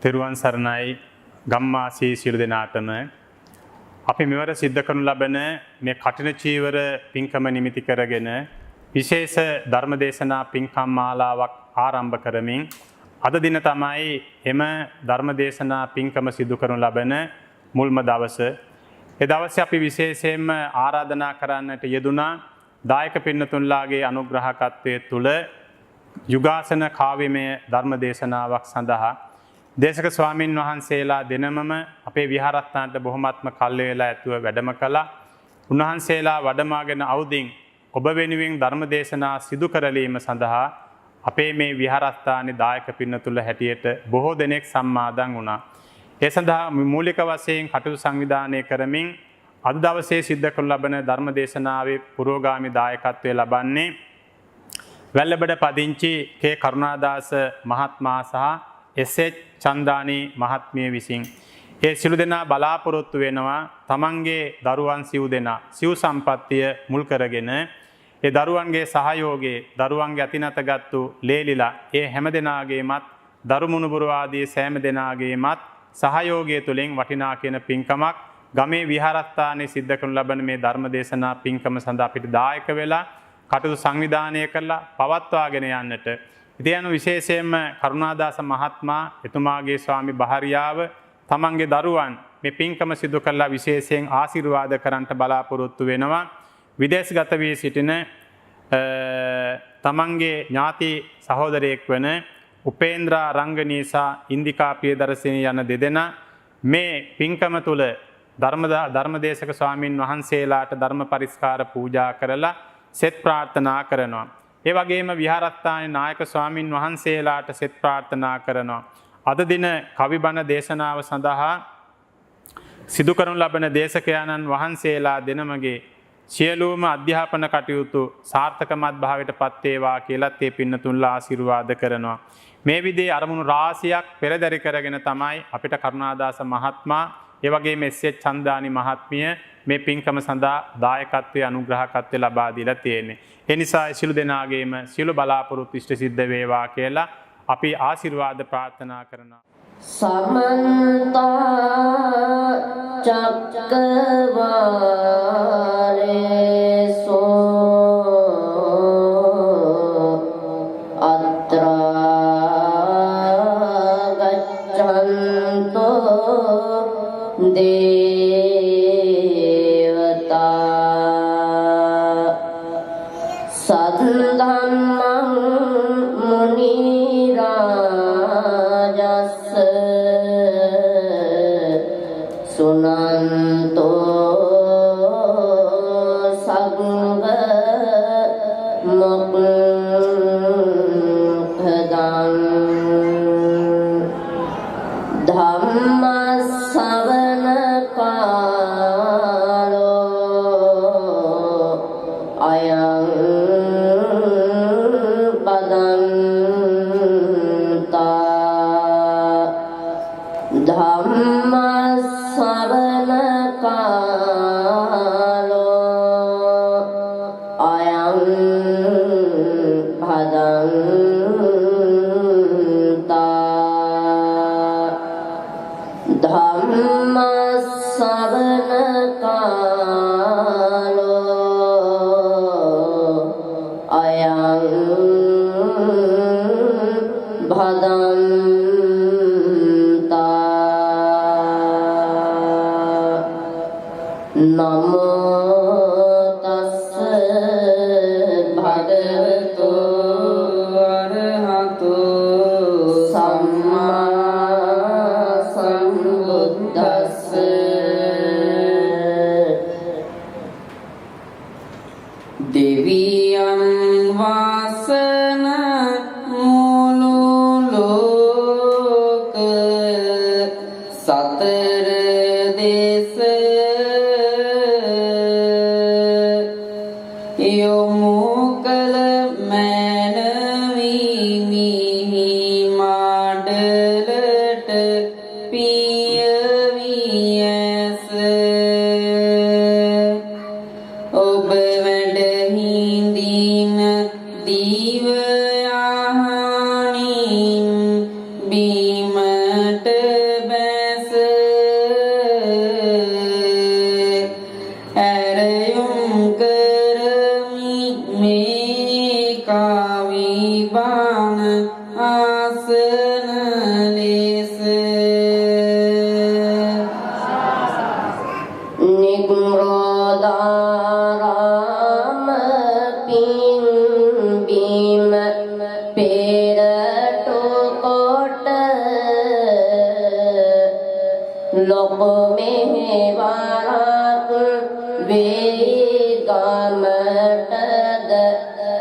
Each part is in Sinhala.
තෙරුවන් සරණයි ගම්වාසී සියලු දෙනාටම. අපි මෙවර සිද්ධ කරනු ලබන මේ කඨින චීවර පින්කම නිමිති කරගෙන විශේෂ ධර්ම දේශනා පින්කම් මාලාවක් ආරම්භ කරමින් අද දින තමයි එම ධර්ම දේශනා පින්කම සිදු කරනු ලබන මුල්ම දවස. ඒ දවසේ අපි විශේෂයෙන්ම ආරාධනා කරන්නට යෙදුනා දායක පින්නතුන්ලාගේ අනුග්‍රහකත්වයේ තුල යුගාසන කාව්‍යමය ධර්ම දේශනාවක් සඳහා දේශක ස්වාමින් වහන්සේලා දෙනමම අපේ විහාරස්ථානට බොහොමත්ම කල් වේලා ඇතුව වැඩම කළා. උන්වහන්සේලා වඩමාගෙන අවුදින් ඔබ වෙනුවෙන් ධර්ම දේශනා සිදු කරලීම සඳහා අපේ මේ විහාරස්ථානයේ දායක පින්නතුල හැටියට බොහෝ දෙනෙක් සම්මාදන් වුණා. ඒ සඳහා මූලික වශයෙන් කටයුතු සංවිධානය කරමින් අද දවසේ සිද්ධ කරනු ලබන ධර්ම දේශනාවේ පුරෝගාමී දායකත්වය ලබන්නේ වැල්ලබඩ පදිංචි කේ කරුණාදාස මහත්මයා සහ එස්.එච්. චන්දානි මහත්මිය විසින්. ඒ සියලු දෙනා බලාපොරොත්තු වෙනවා තමන්ගේ දරුවන් සිව් දෙනා සිව් සම්පත්තිය මුල් කරගෙන ඒ දරුවන්ගේ සහයෝගයේ දරුවන්ගේ අතිනතගත්තු ලේලිලා ඒ හැම දෙනාගේමත් දරු මුණුබුරු ආදී සෑම දෙනාගේමත් සහයෝගය තුළින් වටිනා කියන පින්කමක් ගමේ විහාරස්ථානයේ සිද්ධ කරනු ලබන මේ ධර්ම දේශනා පින්කම සඳහා අපිට දායක වෙලා කටයුතු සංවිධානය කරලා පවත්වාගෙන යන්නට. ඉතින් අනු විශේෂයෙන්ම කරුණාදාස මහත්මයා එතුමාගේ ස්වාමි භාර්යාව තමන්ගේ දරුවන් මේ පින්කම සිදු කරලා විශේෂයෙන් ආශිර්වාද කරන්නට බලාපොරොත්තු වෙනවා. විදේශගත වී සිටින තමන්ගේ ඥාති සහෝදරයෙක් වන උපේන්ද්‍රා රංගනීසා ඉන්දිකා ප්‍රියදර්ශිනී යන දෙදෙනා මේ පින්කම තුල ධර්මදේශක ස්වාමින් වහන්සේලාට ධර්ම පරිස්කාර පූජා කරලා සෙත් ප්‍රාර්ථනා කරනවා. ඒ වගේම විහාරස්ථානයේ නායක ස්වාමින් වහන්සේලාට සෙත් ප්‍රාර්ථනා කරනවා. අද දින කවිබණ දේශනාව සඳහා සිදු කරනු ලබන දේශකයාණන් වහන්සේලා දෙනමගේ සියලුම අධ්‍යාපන කටයුතු සාර්ථකමත් භාවයට පත් වේවා කියලත් ඒ පින්නතුන්ලා ආශිර්වාද කරනවා. මේ විදිහේ අරමුණු රාශියක් පෙරදරි කරගෙන තමයි අපිට කරුණාදාස මහත්මයා ඒ වගේම එස්.එච්. චන්දානි මහත්මිය මේ පින්කම සඳහා දායකත්වයේ අනුග්‍රහකත්වය ලබා දීලා තියෙන්නේ. ඒ නිසා සියලු දෙනාගේම සියලු බලාපොරොත්තු ඉෂ්ට සිද්ධ වේවා කියලා අපි ආශිර්වාද ප්‍රාර්ථනා කරනවා. සමන්ත චක්කවාලේසු අත්‍රා ගච්ඡන්තු දේවතා සද්ධම්මං මුනි රාජස්ස සුනන්තෝ සග්ග මොක්ඛදං ධම්ම ශ්‍රවණ කාලෝ අයං බදන්තා ධම්ම ශ්‍රවණ කාලෝ අයං බදන්තා ධම්ම ශ්‍රවණ කාලෝ අයං බදන්තා නමෝ තස්ස භගවතු අරහතු සම්මා සම්බුද්දස්ස. දෙවියන් වසන මුළු ලෝක සතර දෙස යොමු කළ මැනවි මිහි මඩලට පියවි ඇස ඔබ වැඩ හිඳින දිව යහනින් බීමට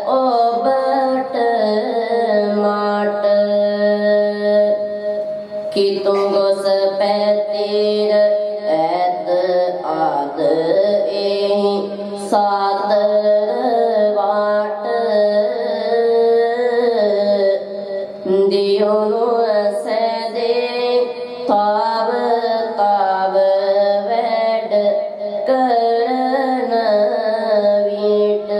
ඔබට මට කිතුං ගොස පැතිර ඇත අද එහි සතර වාට දියුණුව සැදේ තව තව වැඩ කරන විට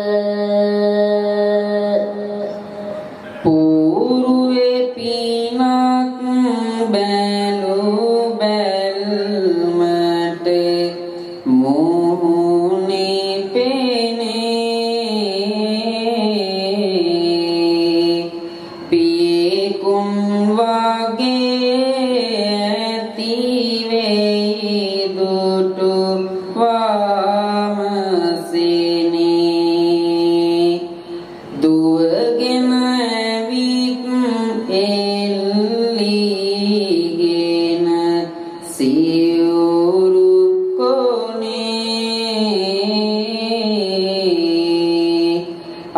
පූර්වේ පිනක් බැලූ බැල්මට මුහුණේ පෙනේ පියෙකුන් වගේ ඇති වෙයි දුටු වාමසෙනේ දුවගෙන ඇවිත් එල්ලීගෙන සිවුරු කොනේ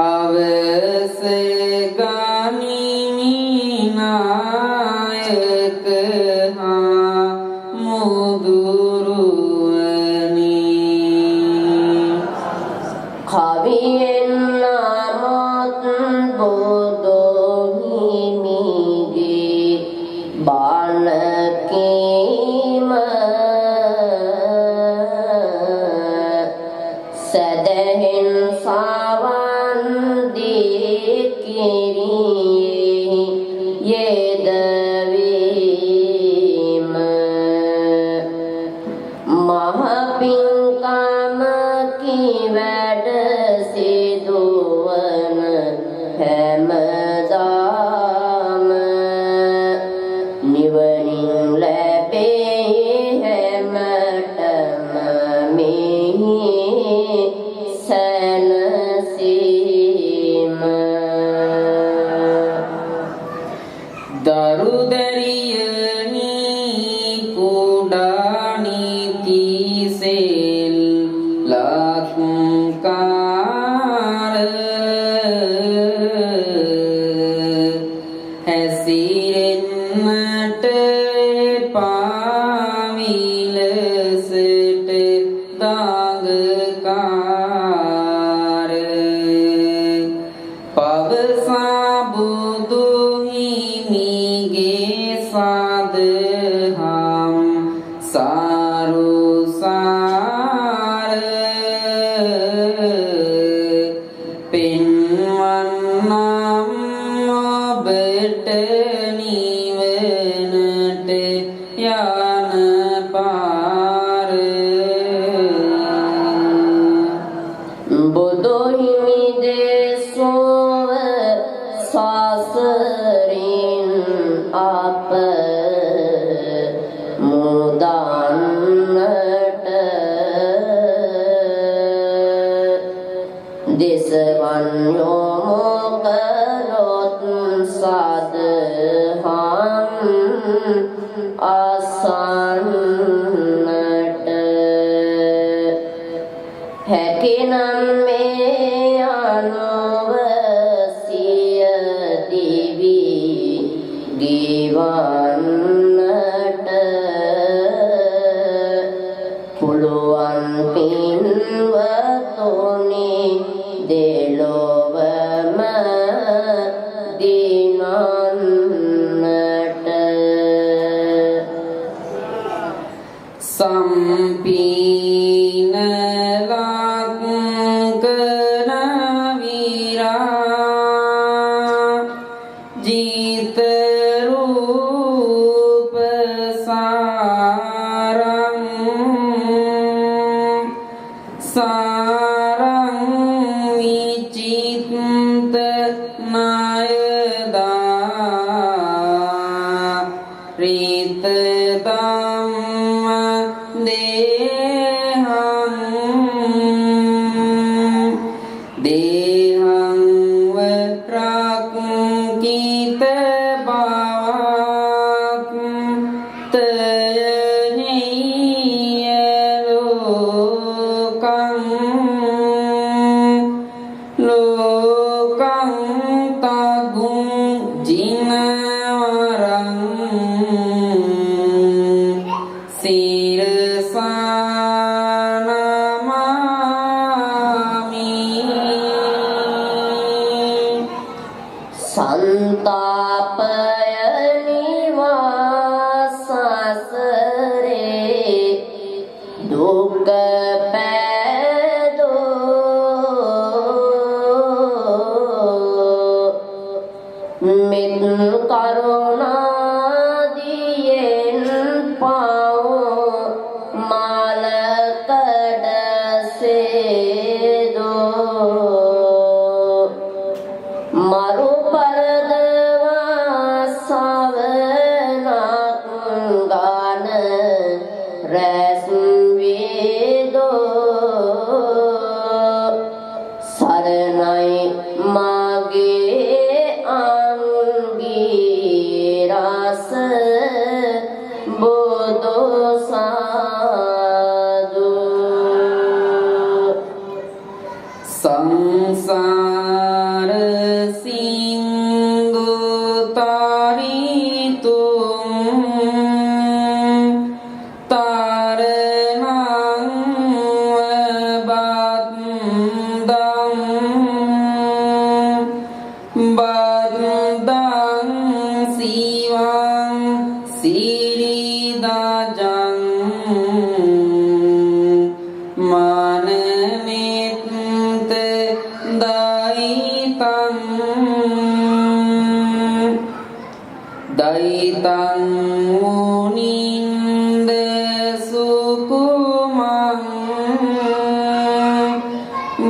අවස ගනිමි නායක හා මුදුරුවනේ. කවියෙන් නමුත් බුදු හිමිගේ බණ කීම සැදැහෙන් සවන් දී කිරියෙහි යෙදවීම මහ පින්කම කි වැඩ සිදුවන හැමදාම නිවනින් ලැබේ හැමටම මෙහි සැනසීම. දරු දැරියනි කුඩා නීති සෙල් ලක්කාර හැසිරෙන්නට පාවිලසට දාගකාර පවසා බුදු හිමිගේ සදහම් සාරුසාර පෙන්වන්නම් ඔබට නිවනට යන පාර. බුදු හිමි දේශුව සසරින් අප මුදන්නට දෙසවන් යොමු කළොත් සදහම් අසන්නට හැකිනම් මේ අනුව සිය දිවි ගෙවන්නට පුළුවන් පින්වතුනි දෙලොවම දිනන්නට. සම්පීන ලක්කන විරා ජීත රූප සාරං සාරං විචිත්ත නායදා රිත ධම්ම දේහං දේහං වරක්කිත බවක් තයනීය ලෝකං. ලෝකං තගුං ජිනවරං සිරසා නමාමි. සන්තාපය නිවා සසරේ දුක පෑදෝ මෙත් කරුණා දියෙන් පව් මල කඩ සේදෝ මරු පරදවා සවනක් ගාන රැස් වේදෝ සරණයි මගේ අංගී රස බොදෝ සාදු. සංසාර සින්දු තරිතුම් තරණං බද්දං බද්දං සිවං සිරිදජං මනමෙත්ත දයිතං දයිතං මුනින්ද සුකුමං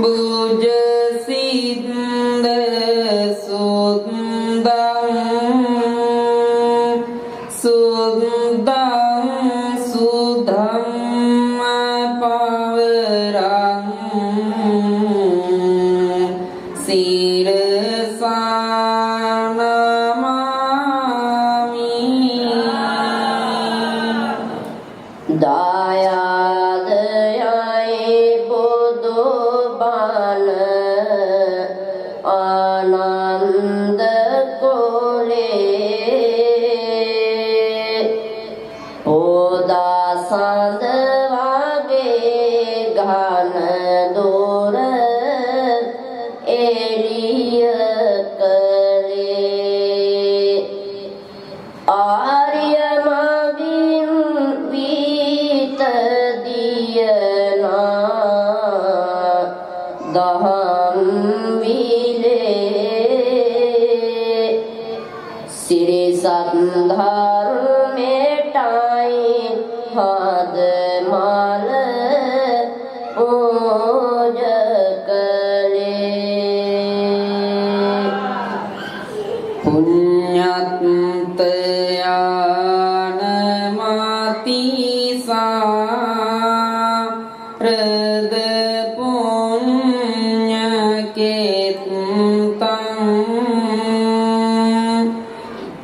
බුජ සිද්ද සුද්දං සුද්දං සුධම්ම පවරං සිරසා නමාමි. දායාදයයි බුදු බණ ආනන්ද කුලේ පොදා සඳ වගේ ඝන දොර එළිය කළේ ආර්ය මගින් වීත දියනා දහම් විලේ සිරිසත් ධර්මයටයි හද මල පූජ කළේ. පුඤ්ඤත්ත යාන මතිසා රද පුඤ්ඤ කෙත්තං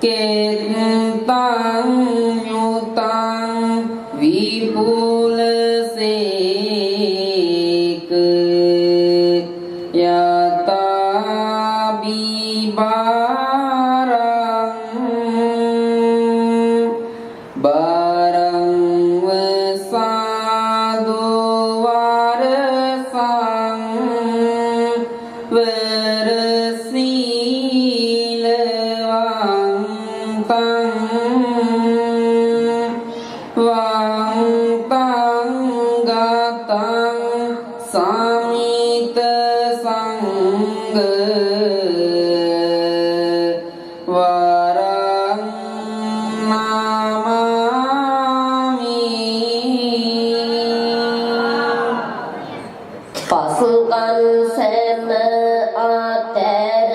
කෙත්තං යුතං විපුල සේක යතා බිබාරං බරං වසාදු වරසං වර සීලවන්තං වන්තං ගතං සමිත සංඝ වරං නමාමි. පසුකන් සෑම අතර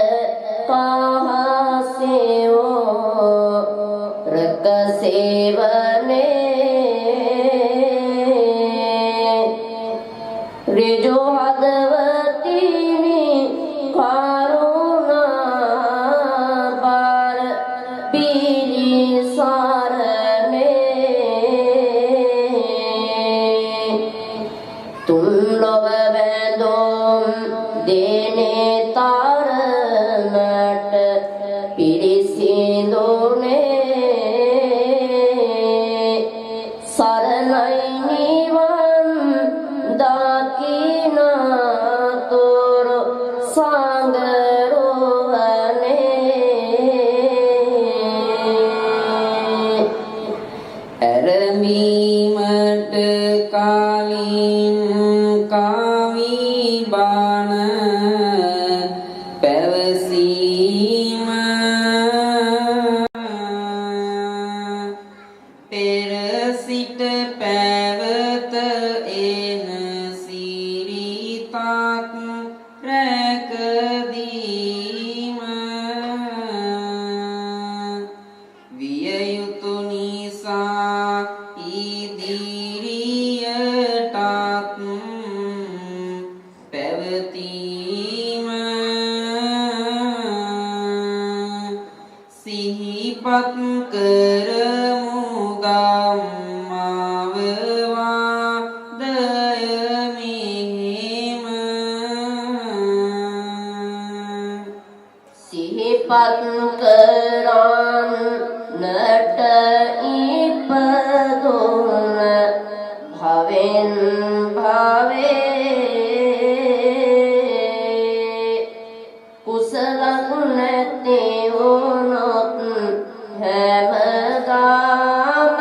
කහසෙවෝ රක සේවනේ ඍජු හදවතිනි කරුණාවෙන් සංගරුවනේ. ඇරඹීමට කලින් කවි බණ පැවසීම පෙර සිට පැවත එන සිරිතක් රැකදීම විය යුතු නිසා ඉදිරියටත් පැවතීම සිහිපත් කරමු ධම්මාව වාදය මෙහෙම. සිහිපත් කරන්නට ඉපදුන භවෙන් භවේ කුසල නැති වුණොත් හැමදාම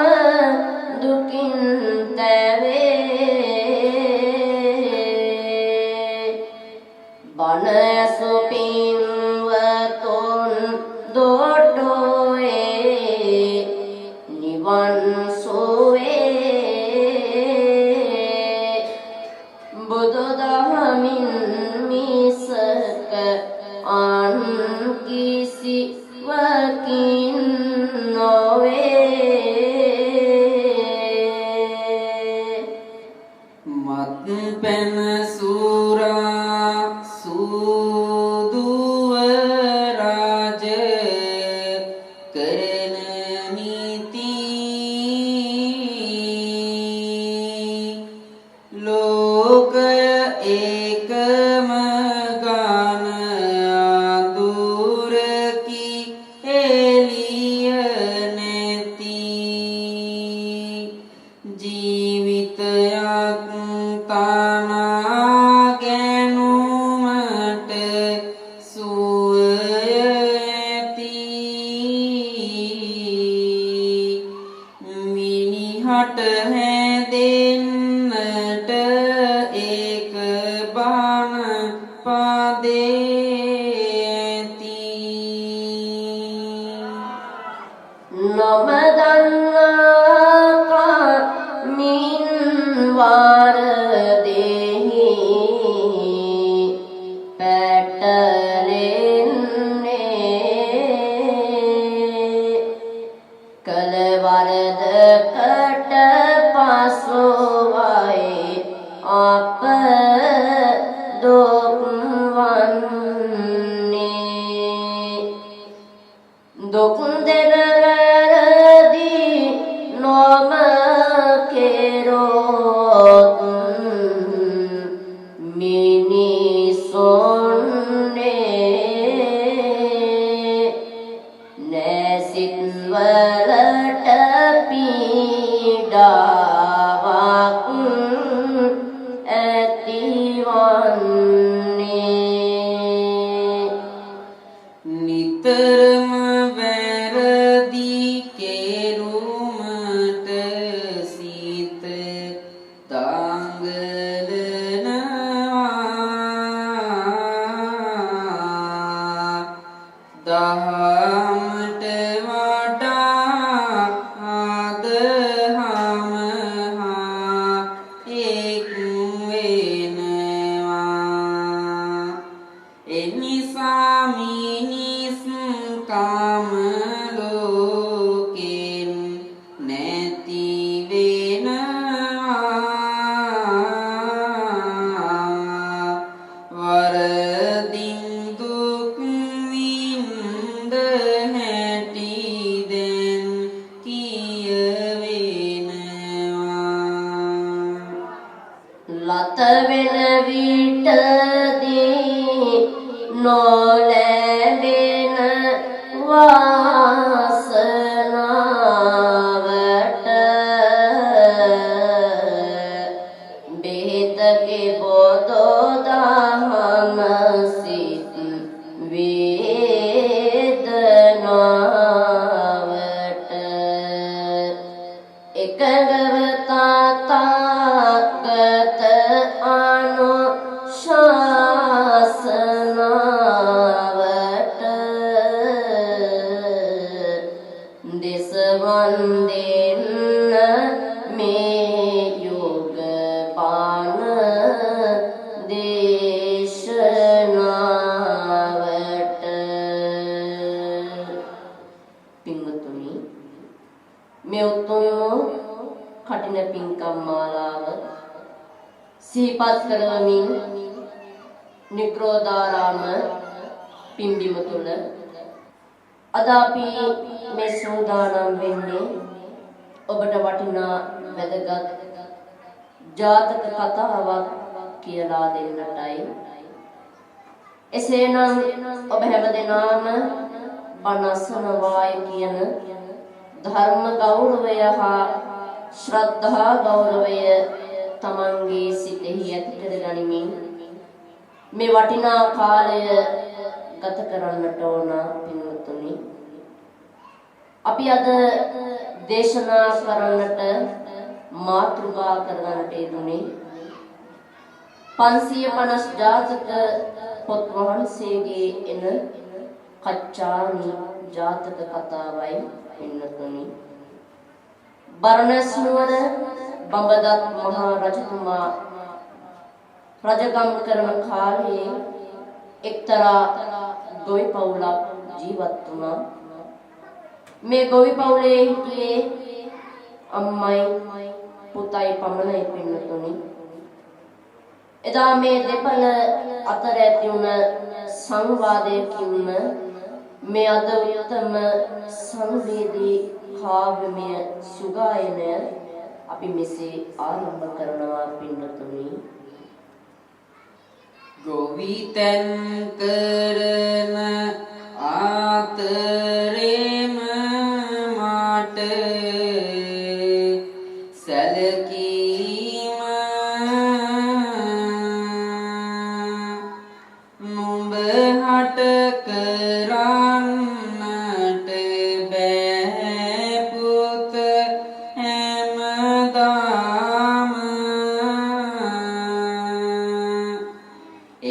දුකින් තැවේ. බණ ඇසු පින්වතුන් දොටුවේ නිවන් සුවේ. බුදුදහමින් මිසක අන් කිසිවකින් නොවේ. මත් පැන සූරා සූදුව රාජ කරන මිති ලෝකය ඒකම ගාන අඳුරකි එළිය නැති ජීවිතයක් තනා ගැනුමට සුවය ඇති මිනිහට හැදෙන්නට ඒක බණ පදේ ඇති. නොමදන්නා කමින් වරදෙහි පැටලෙන්නේ කල වරදකට පසුවයි අප දුක් වන්නේ. දුක් දෙන වැරදි නොම කෙරොත් මිනිසුන්නේ නෑසිත් වලට පීඩාවක් ඇතිවන්නේ. නිතරම වැරදි කෙරුමට සිත දඟලනවා දහමට වඩා ආදහම හා එක් වෙනවා. එනිසා මිනිස් කාම ලෝකෙන් නැති වෙනවා. වරදින් දුක් විඳ හැටි දැන් කියවෙනවා. ලත වෙන විටදී නොලැබෙන වාසනාවට බෙහෙතකි බොදෝ දහම. සිත් වේදනාවට එකඟව තථාගත අනුශාසනාවට දෙසවන් දෙන්න මේ යුග පාන දේශනාවට. පින්වතුනි, මේ උතුම් වූ කඨින පින්කම් මාලාව සිහිපත් කරවමින් නිග්‍රෝධාරාම පින්බිම තුල අද අපි මේ සූදානම් වෙන්නේ ඔබට වටිනා වැදගත් ජාතක කතාවක් කියලා දෙන්නටයි. එසේනම් ඔබ හැමදෙනාම බණ අසනවාය කියන ධර්ම ගෞරවය හා ශ්‍රද්ධා ගෞරවය තමන්ගේ සිතෙහි ඇති කර ගනිමින් මේ වටිනා කාලය ගත කරන්නට ඕන. පින්වතුනි, අපි අද දේශනා කරන්නට මාතෘකා කරගන්නට යෙදුනේ 550 ජාතක පොත් වහන්සේගේ එන කච්චානි ජාතක කතාවයි. පින්වතුනි, බරණැස් නුවර බඹදත් මහා රජතුමා රජකම් කරන කාලයේ එක්තරා ගොවි පවුලක් ජීවත් වුණා. මේ ගොවි පවුලේ හිටියේ අම්මයි පුතයි පමණයි. පින්වතුනි, එදා මේ දෙපළ අතර ඇති වුණ සංවාදයකින්ම මේ අද උත්තම සංවේදී කාව්‍යමය සුගායනය අපි මෙසේ ආරම්භ කරනවා. පින්වතුනි, ගොවිතැන් කරන ආතරේම මට සැලකීම නුඹ හට කරන්නට බෑ පුත හැමදාම.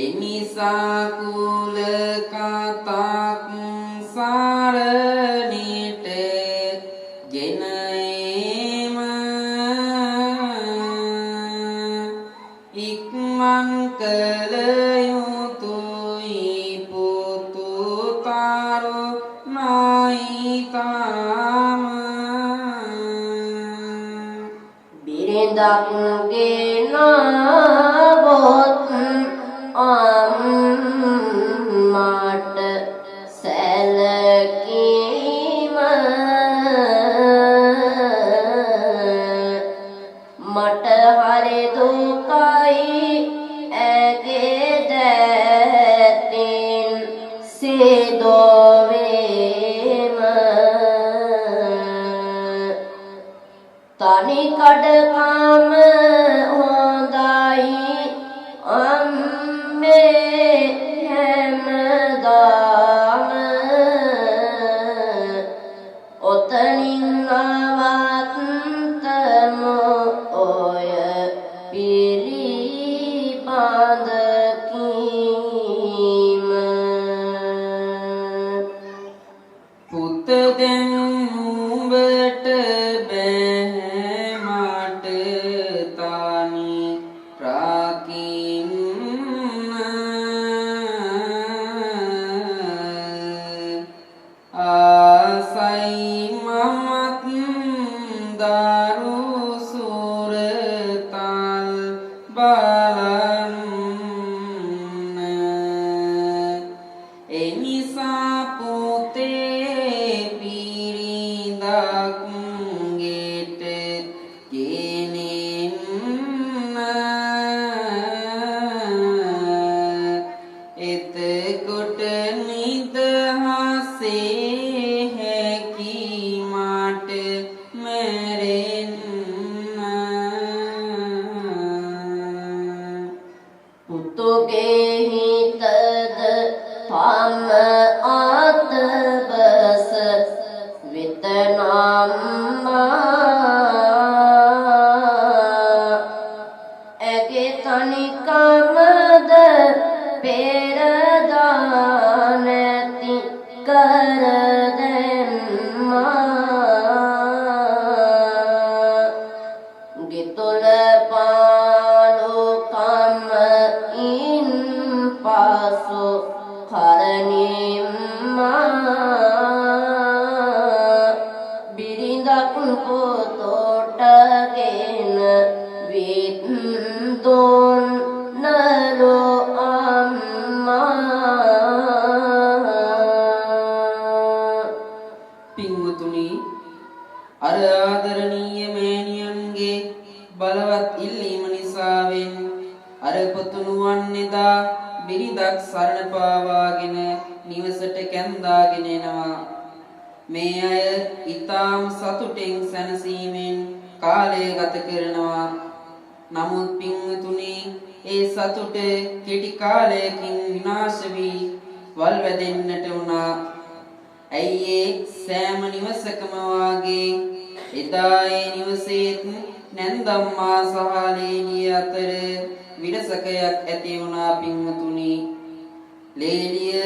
එනිසා කුල කතාක් සරණිට ගෙන ඒම ඉක්මන් කළ යුතුයි පුතු තරුණයි තාම. බිරිඳක් ගෙනාවොත් අම්මාට සැලකීම මට හරි දුකයි ඇගේ දැතින් සිදෝවීම. තනි කඩකම හොඳයි අම්මේ හැමදාම. ඔතනින් නවත්තමු ඔය පිළිබඳ කීම. පුත දැන් නුඹට බැහැ මට තනි රකින්න. ආසයි මමත් දරු සුරතල් බලන්න. එනිසා පුතේ පිරිඳක් ගෙට ගෙනෙන්න. එතකොට නිදහසේ හැකි මට මැරෙන්න. පුතුගේ හිතද තම අතබස වෙත නම්මා ඇගේ තනිකමද පෙරදා නැති කර දැම්මා. ගෙතුල පාලුකම ඉන් පසු කරනිම්මා බිරිඳක් පොතොටගෙන විත්තුන් නලෝ අම්මා. පින්වතුනි, අර ආදරණීය මෑණියන්ගේ බලවත් ඉල්ලීම නිසාවෙන් අර පොතුණුවන් එදා බිරිඳක් සරණ පාවාගෙන නිවසට කැන්දාගෙන එනවා. මේ අය ඊටාම් සතුටෙන් සැනසීමෙන් කාලය ගත කරනවා. නමුත් පින්වතුනි, ඒ සතුට කෙටි කාලයකින් විනාශ වී වල් වැදෙන්නට වුණා. ඇයි ඒ සෑම නිවසකම වාගේ එදා ඒ නිවසේත් නැන්දම්මා සහ ලේලිය අතර විරසකයක් ඇති වුණා පින්වතුනි. ලේලිය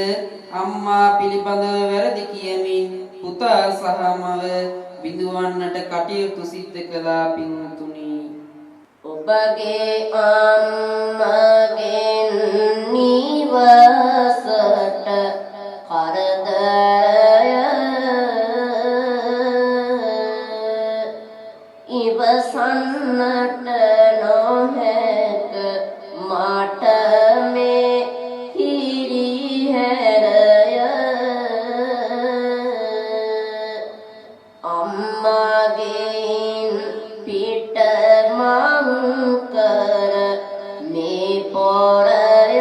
අම්මා පිළිබඳව වැරදි කියමින් පුතා සහ මව බිඳුවන්නට කටයුතු සිද්ධ කළා පින්වතුනි. ඔබගේ අම්මගෙන් නිවසට කරදරය ඉවසන්නට නොහැක මට මේ හිරිහැරය. අම්මගෙන් පිට මං කර මේ පොරය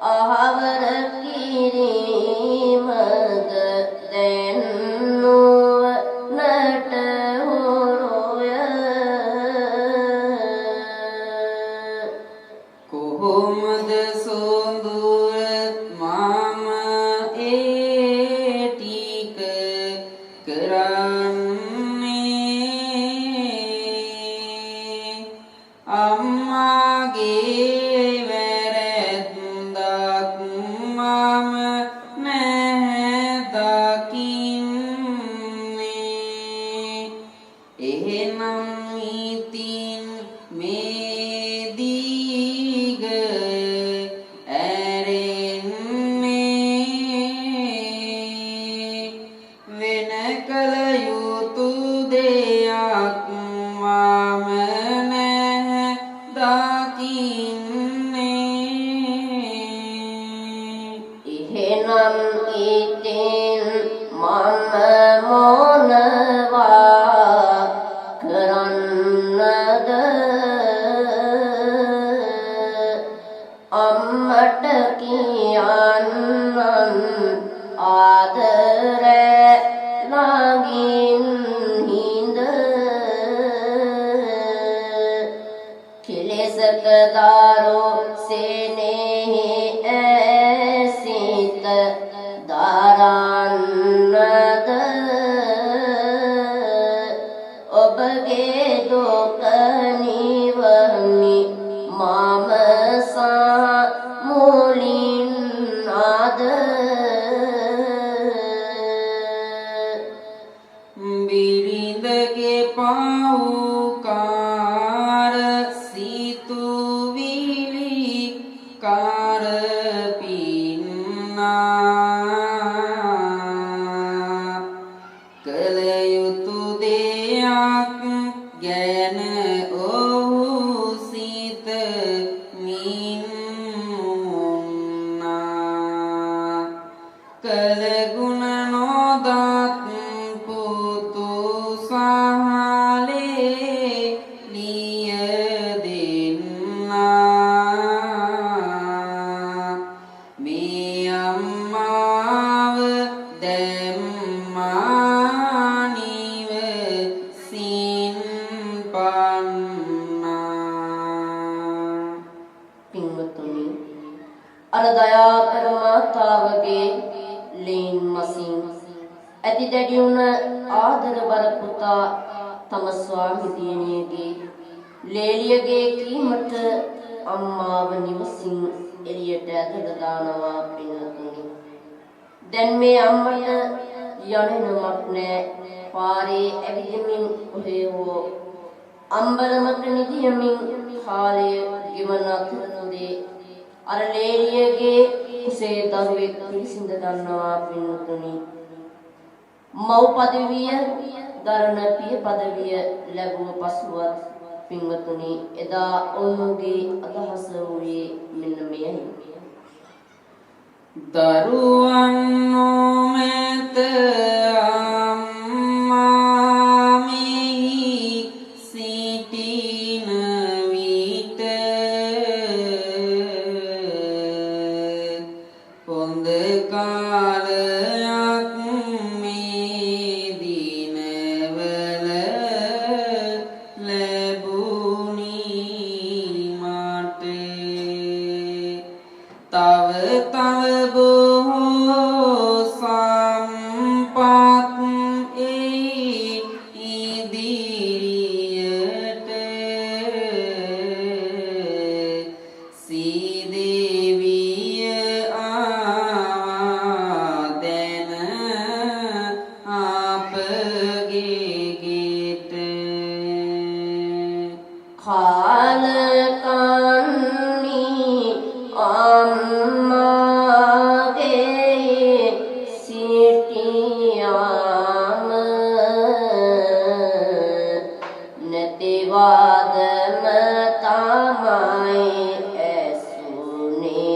අහවර කිරීමද දැන් නුවණට හුරුය. කොහොමද සොඳුර මම ඒ ටික කරන්නේ? අම්මාගේ වැරැද්දක් මම නැහැ දකින්නේ. එහෙනම් ඉතින් මේ දීග ඇරෙන්නේ වෙන කල යුතු දෙයක් මම නැහැ දකින්නේ. එහෙනම් ඉතින් මම මොනවා කරන්නද? අම්මට කියන්නම් ආදරේ ළඟින් හිඳ කෙලෙසක දාරෝ සෙනෙහි ඇසිත දරන්නද? ඔබගේ දුක නිවමි මම සා මුලින් අද. බිරිඳගේ පව්කාර සිතුවිලි කාර පින්නා කළ යුතු දෙයක් ගැන ඔහු සිත මින්මුන්නා. කළ ගුණ නොදත් පුතු සහලේ ලිය දෙන්නා මේ අම්මාව දැම්මා නිවසින් පන්නා. පින්වතුනි, අර දයාකර මාතාවගේ ලීන් මසින් ඇති දැඩි වුණ ආදරබර පුතා තම ස්වාමි දියණියගේ ලේලියගේ කීමට අම්මාව නිවසින් එළියට ඇදලා දානවා පින්වතුනි. දැන් මේ අම්මට යන්නමක් නෑ. පාරේ ඇවිදමින් කොහේ හෝ අම්බලමක නිදියමින් කාලය ගෙවන අතරතුරේ අර ලේලියගේ කුසේ දරුවෙක් පිළිසිඳ ගන්නවා පින්වතුනි. මව් පදවිය දරන පිය පදවිය ලැබුව පසුවත් පින්වතුනි එදා ඔවුන්ගේ අදහස වූයේ මෙන්න මෙයයි. දරුවන් නොමැත අම්මා මෙහි සිටින විට හොඳ කාලයක් මේ දිනවල ලැබුණි මට. තව තව බොහෝ සම්පත් එයි ඉදිරියට. සීදේවිය ආවා දැන අපගේ ගෙට. කාලකන්නි අම්මාගේ සිටියාම නැතිවාදම තමයි ඇසුනේ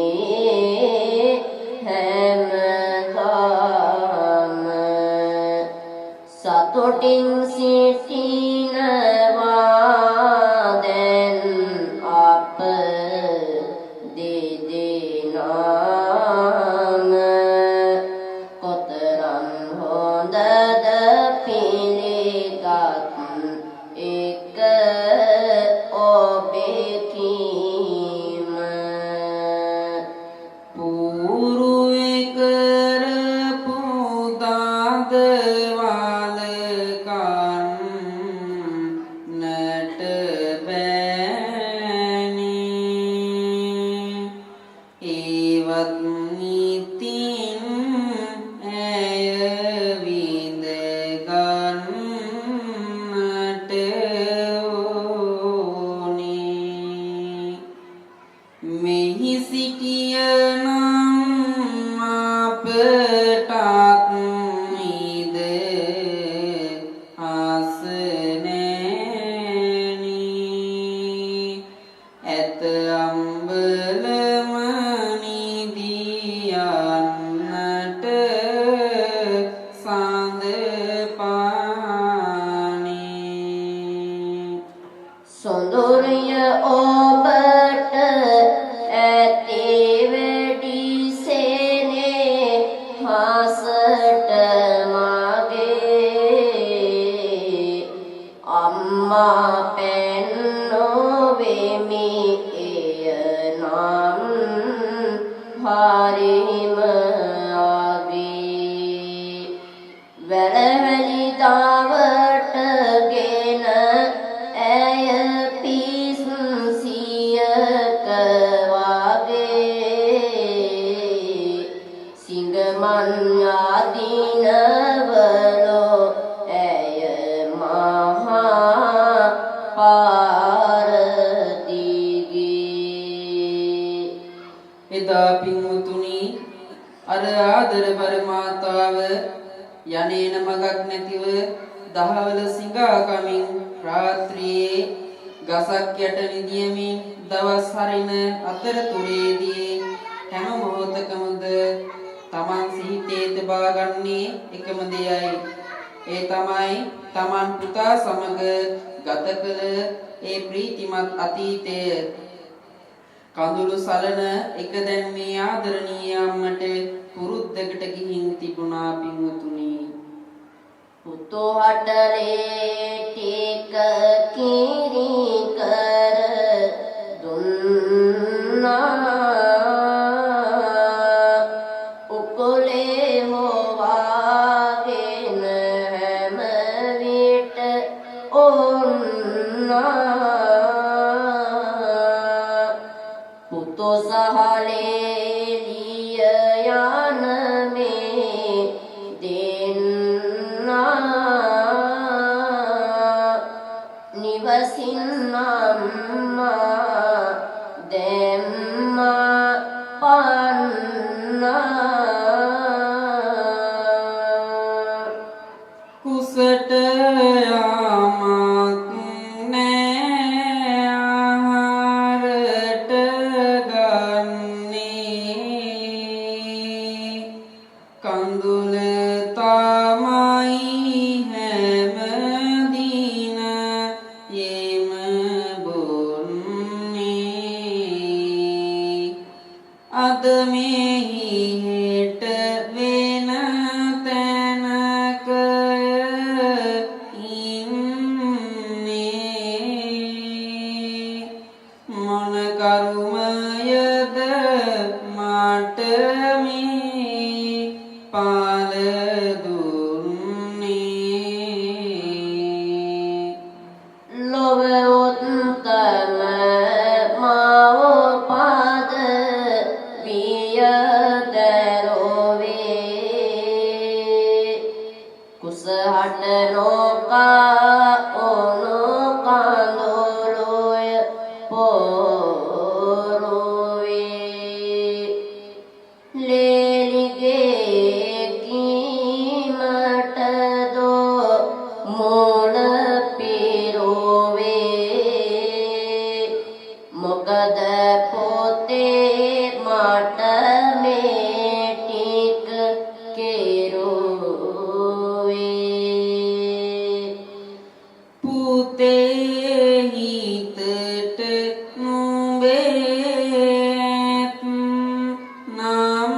හැමදාම. සතුටින් සිටිනවා දැන් අප දෙදෙනාම. කොතරම් හොඳද පිළිගත් එක ඔබේ කීම. පූරුවේ කරපු දඳවල කන්නට බෑනේ. ඒවත් ඉතින් ඇය විඳ ගන්නට ඕනේ. මෙහි සිටිය නම් අපටත් ඉද අස නෑනේ. ඇත අම්බලම නිදියන්නට සඳ පානේ. සොඳුරිය ඔබට ඇති වැඩි සෙනෙහසට මගේ අම්මා පැන්නොවෙමි එය නම් හරිම ආගේ. වැලවැලි දාවට ගෙන ඇය පිස් සියක වාගේ සිඟමන් ආදීනවලෝ ඇය මහා පාර දිගේ. එදා පින්වතුනි අර ආදරබර මාතාව යන්නේන මගක් නැතිව දහවල සිඟා කමින් රාත්‍රියේ ගසක් යට නිදියමින් දවස් හරින අතරතුරේදී හැම මොහොතකමද තමන් සිහිතේ තබා ගන්නේ එකම දෙයයි. ඒ තමයි තමන් පුතා සමග ගත කළ ඒ ප්‍රීතිමත් අතීතය. කඳුළු සලන එක දැන් මේ ආදරණීය අම්මට පුරුද්දකට ගිහින් තිබුණා පින්වතුනි. පුතු හටලේ ටික කිරි කර දුන්නා. ලේලිය යන මේ දෙන්නා නිවසින් අම්මා දැම්මා පන්නා. කුසට යාමක් නෑ ආහාරට ගන්නේ, කඳුල තමයි හැම දින යෙම බොන්නේ. අද මෙහි හෙට වෙන තැනක ඉන්නේ, මොන කරුමයද මට මේ පාල දුන්නේ? ලොව උත්තම මව්පද වියදරොවේ, කුසහට නොකා ඔනු කඳුළුය පොරුවේ. ලේලිගේ කීමට දෝ මුල පිරුවේ, මොකද පොතේ මට මේ ටික කෙරුවේ? පුතේ හිතට නුඹේ නම්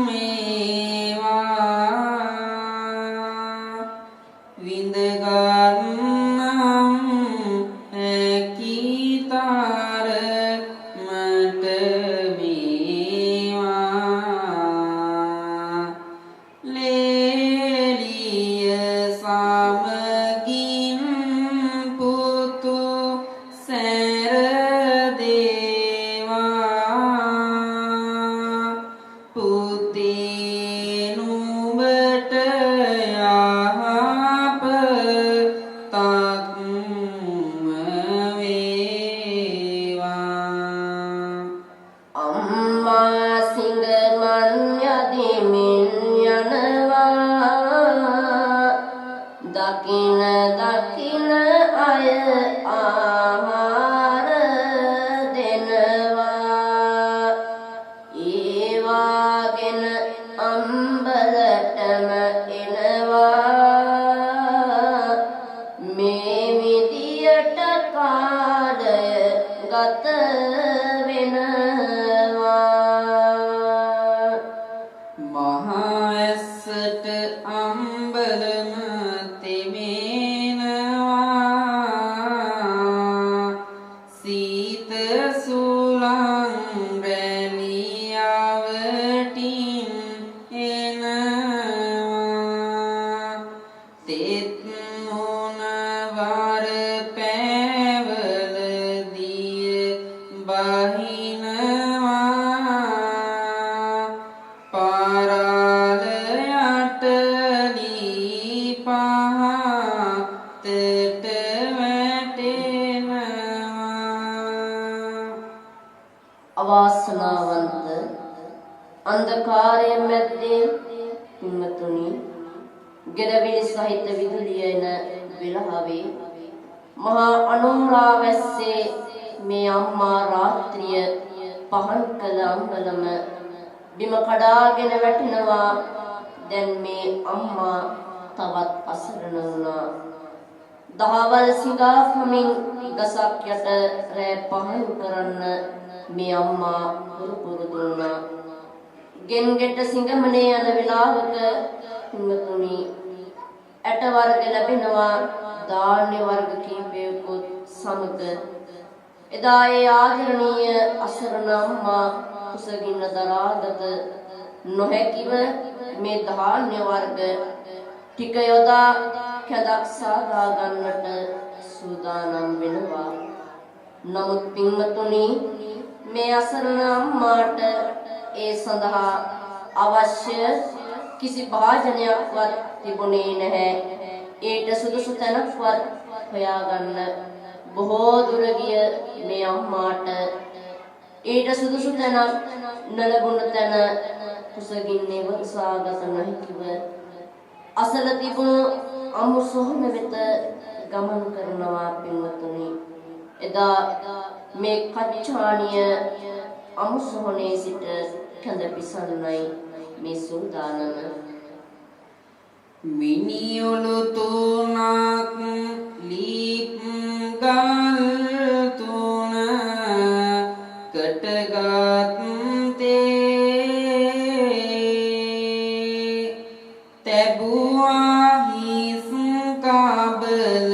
මේවා විඳගන්නම් හැකිතර මට මේවා. ලේලිය සමගින් පුතු සැර දේවා, පුතේ නුඹට යහපතක්ම වේවා. අම්මා සිඟ මන් යදිමින් යනවා, දකින දකින අය ආහාර දෙනවා. ඒවාගෙන අම්බලටම එනවා. මේ විදියට කාලය ගත වෙනවා. මහා ඇස්සට අම්බලම තෙමෙනවා, සීත සුළං රැලියවටින් එනවා. තෙත් මුණවර පෑවල දිය බහිනවා, පාරාල යට ලී පහතට වැටෙනවා. අවාසනාවන්ත අන්ධකාරය මැද්දේ පින්වතුනි, ගෙරවිලි සහිත විදුලිය එන වෙලාවේ මහා අනෝරා වැස්සේ මේ අම්මා රාත්‍රිය පහන් කළ අම්බලම බිම කඩාගෙන වැටෙනවා. දැන් මේ අම්මා තවත් අසරණ වුණා. දහවල් සිඟා කමින් ගසක් යට රෑ පහන් කරන්න මේ අම්මා හුරු පුරුදු වුණා. ගෙන්ගෙට සිඟමනේ යන වෙලාවක පින්වතුනි, ඇට වර්ග ලැබෙනවා ධාන්‍ය වර්ග කීපයකුත් සමග. එදා ඒ ආදරණීය අසරණ අම්මා කුසගින්න දරාගත නොහැකිව මේ ධාන්‍ය වර්ග ටික යොදා කැඳක් සාදා ගන්නට සූදානම් වෙනවා. නමුත් පින්වතුනි, මේ අසරණ අම්මාට ඒ සඳහා අවශ්‍ය කිසි භාජනයක්වත් තිබුණේ නැහැ. ඊට සුදුසු තැනක්වත් හොයාගන්න බොහෝ දුර ගිය මේ අම්මාට ඊට සුදුසු තැනක් නොලැබුණ තැන කුසගින්නේ වර්ෂාගත නොහැකිව අසල තිබුණු අමු සොහොන වෙත ගමන් කරනවා පින්වතුනි. එදා මේ කච්චාණිය අමු සොහොනේ සිට කැඳ පිසන්නයි මේ සූදානම. මිනිඔලු තුනක් ලීප් ගල් තුන කටගත්තේ තැබුවා හිස් කබල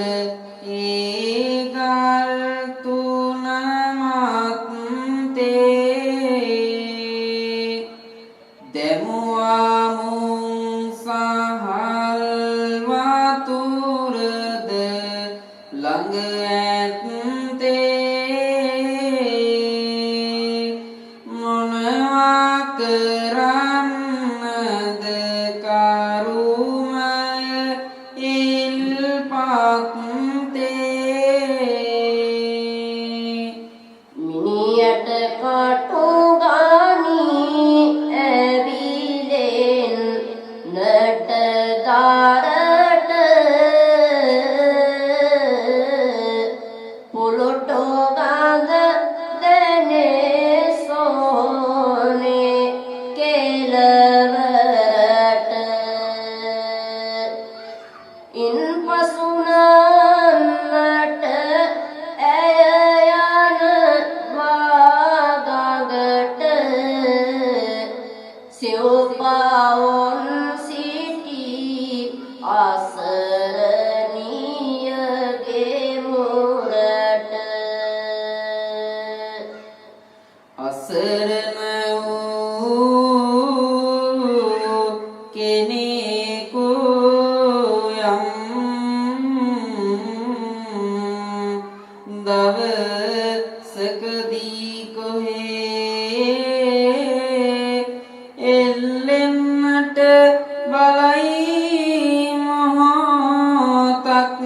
ඒ ගල් තුන මත්තේ දැමුවා මුං සහල් වතුරද ළඟ ඇත්තේ මොනවා කරන්නද කරුමය ඉල්පත්තේ. මිනියට කටු ගානී ඇවිලෙන් නට දාරට පුලුටු ගඳ දැනේ සෝනේ කෙලවරට. ඉන්පසු නන්නට ඇය යන වාගඟට සිව්පාවොන් සිටි අසරණියගේ මුරට. අසරණ වූ කෙනෙකු යම් දවසකදී කොහේ එල්ලෙන්නට බලයි මොහොතක්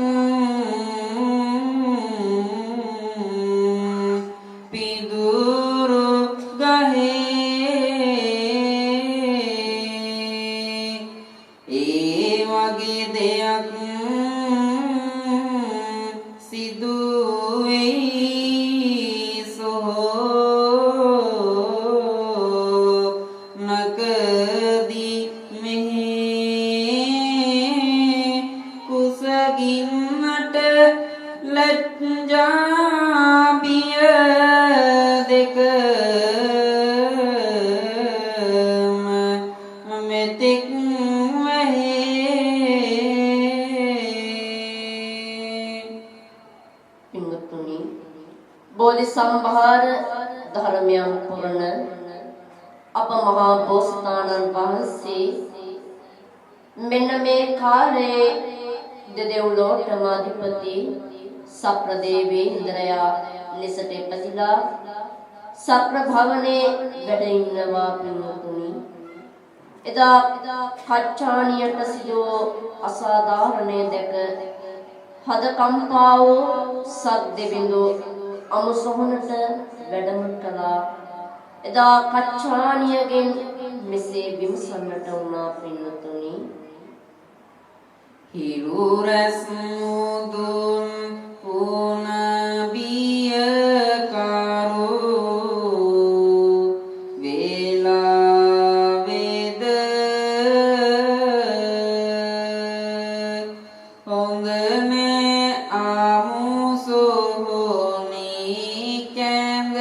පිදුරු ගහේ. ඒ වගේ දෙයක් සිදු වෙයි සොහොනකදී මෙහි කුසගින්නට ලැජ්ජා බිය දෙකම මෙතෙක් වැහේ. පින්වත්නි, බෝධි සම්භාර ධර්මයන් පුරන අප මහා බෝසතාණන් වහන්සේ මෙන්න මේ කාලයේ දෙදෙව්ලොවටම අධිපති සප්‍රදේවේන්ද්‍රයා ලෙසට ඉපදිලා සප්‍ර භවනේ වැඩ ඉන්නවා පින්වතුනි. එදා කච්චාණියට සිදු වූ අසාධාරණය දැක හද කම්පා වූ සත් දෙවිඳු අමුසොහොනට වැඩම කළා. එදා කච්චාණියගෙන් මෙසේ විමසන්නට වුණා පින්වතුනි. හිරු රැස් මුදුන් පුන බිය කරු වේලාවේද හොඳ නෑ ආමු සොහොනේ කැඳ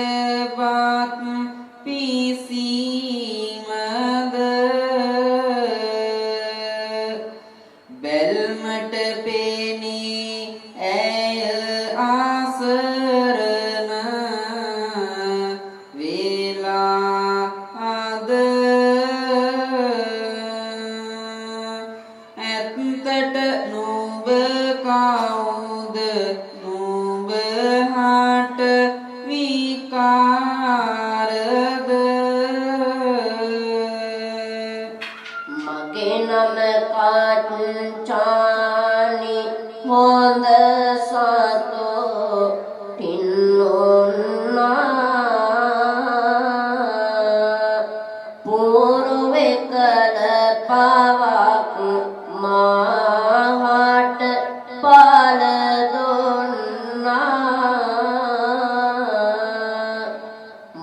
බත් පිසීමද බැල්මට පෙනී ඇය පවක් මාහට පාල දුන්නා.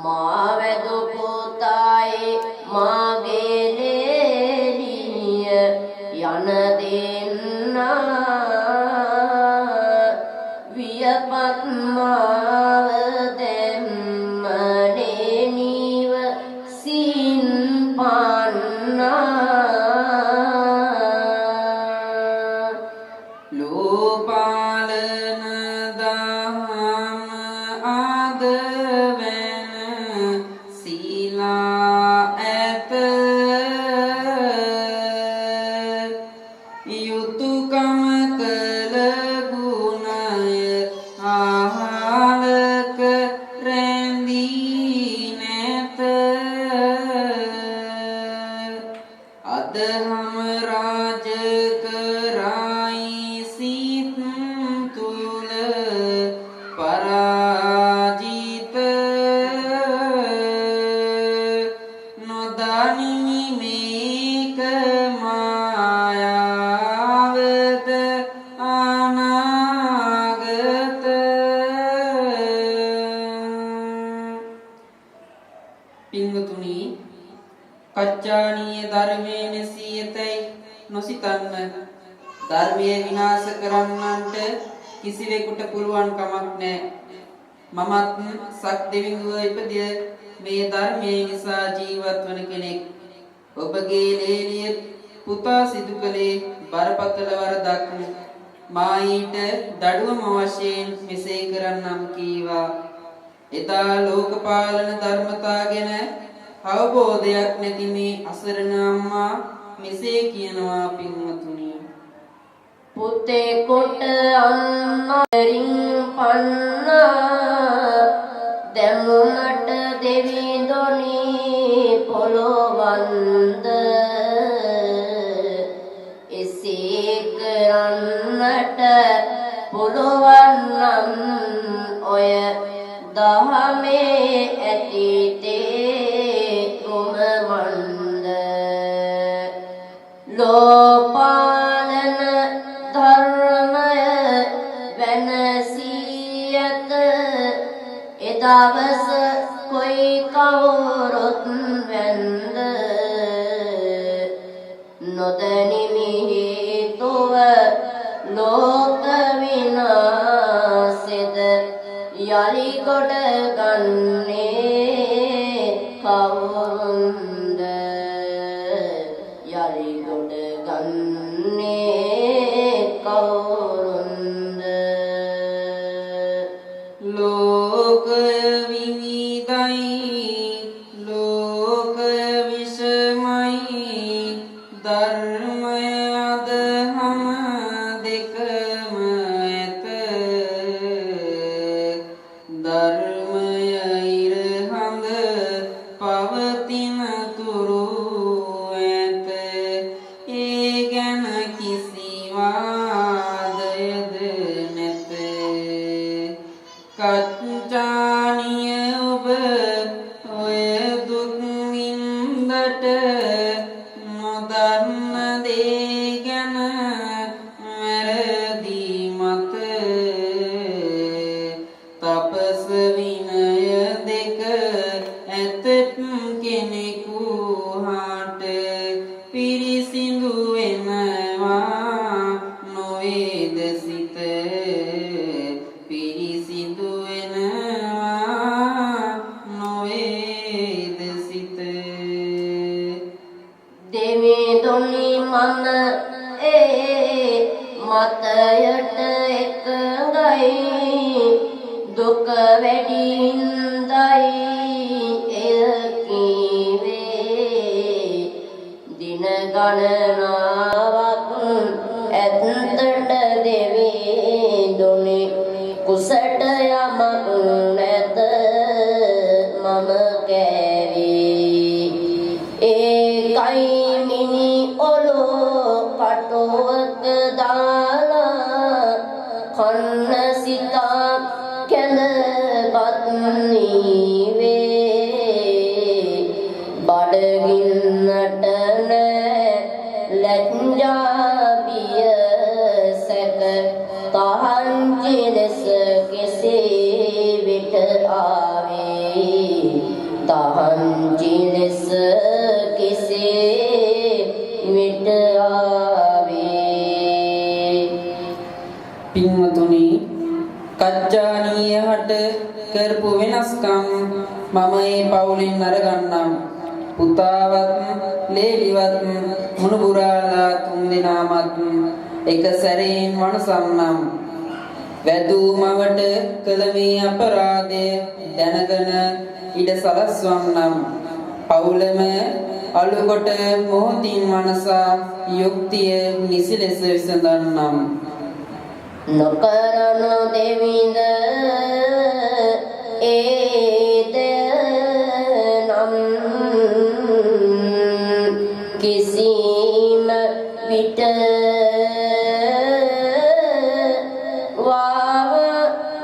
මා වැදු පුතායි මාගේ ලේලිය යන දෙන්නා වියපත් මාව දැම්මනේ නිව සින් පන්නා. ලෝපාලන දහම ආද වෙන සීලා ඇත යුතුයකම කළ ගුණය අහලක රැඳී නැත. අදහම රාජ කරයි සිත් තුල පරාජිත නොදනිමි මේක මායාවද අනාගත. පින්වතුනි, කච්චානීය ධර්මයේ නැසී ඇතැයි නොසිතන්න. ධර්මයේ විනාශ කරන්නන්ට කිසිවෙකුට පුළුවන් කමක් නැහැ. මමත් සක් දෙවිඳුව ඉපදිය මේ ධර්මයේ නිසා ජීවත් වන කෙනෙක්. ඔබගේ ලේලිය පුතා සිදු කළේ බරපතල වරදක්. මා ඊට දඩුවම වශයෙන් මෙසේ කරන්නම් කීවා. එදා ලෝකපාලන ධර්මතා ගැන අවබෝධයක් නැති මේ අසරණ අම්මා මෙසේ කියනවා පින්වතුනි. පුතේ කොට අම්මරින් පන්නා දැමුමට දෙවිඳුනි පොළොවන්ද එසේ කරන්නට පුළුවන් නම් ඔය දහමේ ඇති තේරුම මන්ද. ලෝපාලන ධර්මය වෙනසී ඇත එදවස කොයි කවුරුත් වැන්ද නොදනිමි හේතුව ලෝක විනාසෙද යලි ගොඩ ගන්නේ කවුරුන්ද යලි ගොඩ ගන්නේ කවුරුන්ද. ලෝකය විවිධයි ලෝකය විෂමයි ධර්මය අදහම දෙකම ඇත. ධර්මය ඉරහඳ පවතින තුරු ඇත. ඒ ගැන කිසි වාදයද නැත. කච්චානිය ඔබ ඔය දුක් වින්දට නොදන්න දේ ගැන වැරදි මත තපස විනය දෙක ඇතත් කෙනෙකු හාට පිරිසිදු වෙනවා නොවේද සිත පිරිසිදු වෙනවා නොවේද සිත. දෙවිඳුනි මම ඒ මතයට එකඟයි දුක වැඩි හින්දයි එය කීවේ. දින ගණනාවක් ඇත්තට දෙවිඳුනි කුසට යමක් නැත මම කෑවේ. ඒකයි මිනි ඔලෝ කටුවක දාලා කන්න සිතා කැඳපත් නීවේ. බඩගින්නට නෑ ලැජ්ජා බිය සැක තහංචි ලෙස කෙසේ විට ආවේ, තහංචි ලෙස කෙසේ විට ආවේ. පින්වතුනි, කච්චානීය හට කරපු වෙනස්කම් මම ඒ පවුලෙන් අරගන්නම්. පුතාවත් ලේලිවත් මුණුබුරාලා තුන් දෙනාමත් එක සැරයෙන් වනසන්නම්. වැදූ මවට කළ මේ අපරාධය දැනගෙන ඉඩ සලස්වන්නම්. පවුලම අලුකොට මොහොතින් වනසා යුක්තිය නිසි ලෙස විසඳන්නම්. නොකරනු දෙවිඳ ඒ දෙය නම් කිසිම විට වාව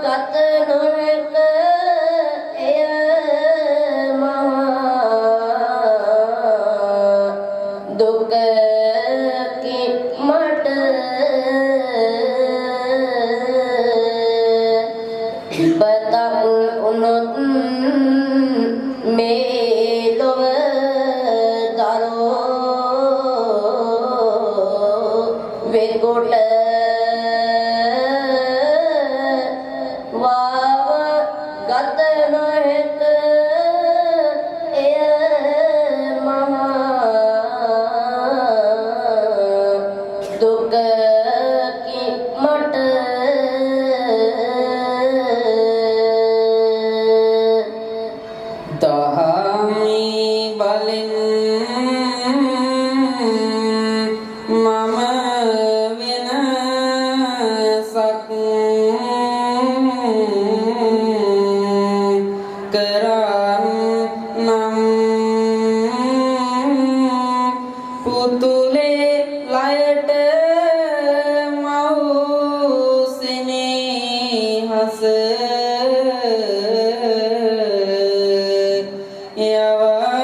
ගත නොහැක එය මහා දුකකි මට. විපතක් වුණොත් මේ ලොව දරෝ වෙකොට වාව ගත නොහැක එය මහා දුකකි මට. දහමේ බලෙන් මම වෙනසක් කරන්නම්. පුතුලේ ලයට මව් සෙනෙහස යවන්නම්.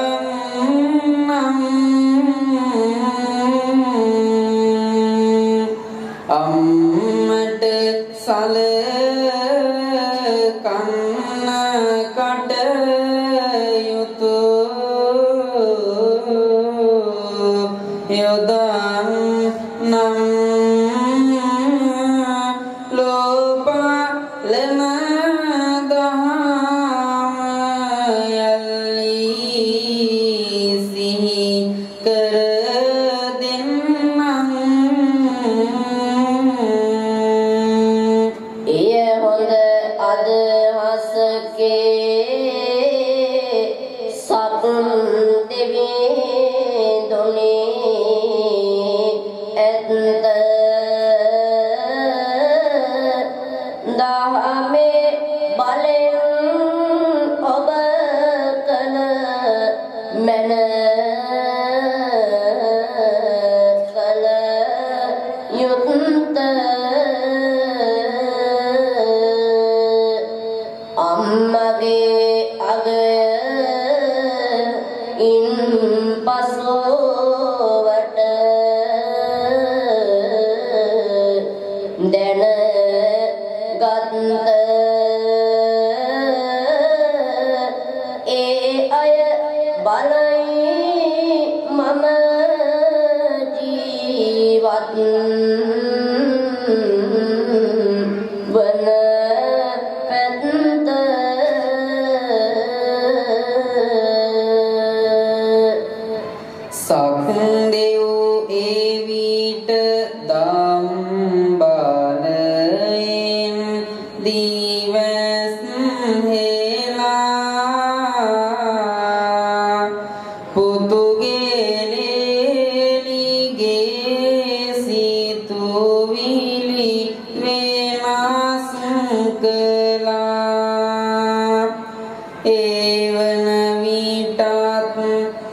අම්මට සලකන්න කටයුතු යොදන්නම්. ලෝපාලන දහම යල්ලි සිහි කර දෙන්නම්. එය හොඳ අදහසකේ සක් දෙවිඳුනි ඇත්ත දහමේ බලෙන් ඔබ කළ මැන කළ යුත්ත. අම්මගේ අගය ඉන් පසුවට දැනගත් ඒ අය බලයි මම ජීවත් වන පැත්ත. සක් දෙව් ඒ විට දම් බලයෙන් දිවස් හෙලා පුතුගේ ලේලිගේ සිතුවිලි වෙනස් කළා. ඒවන විටත්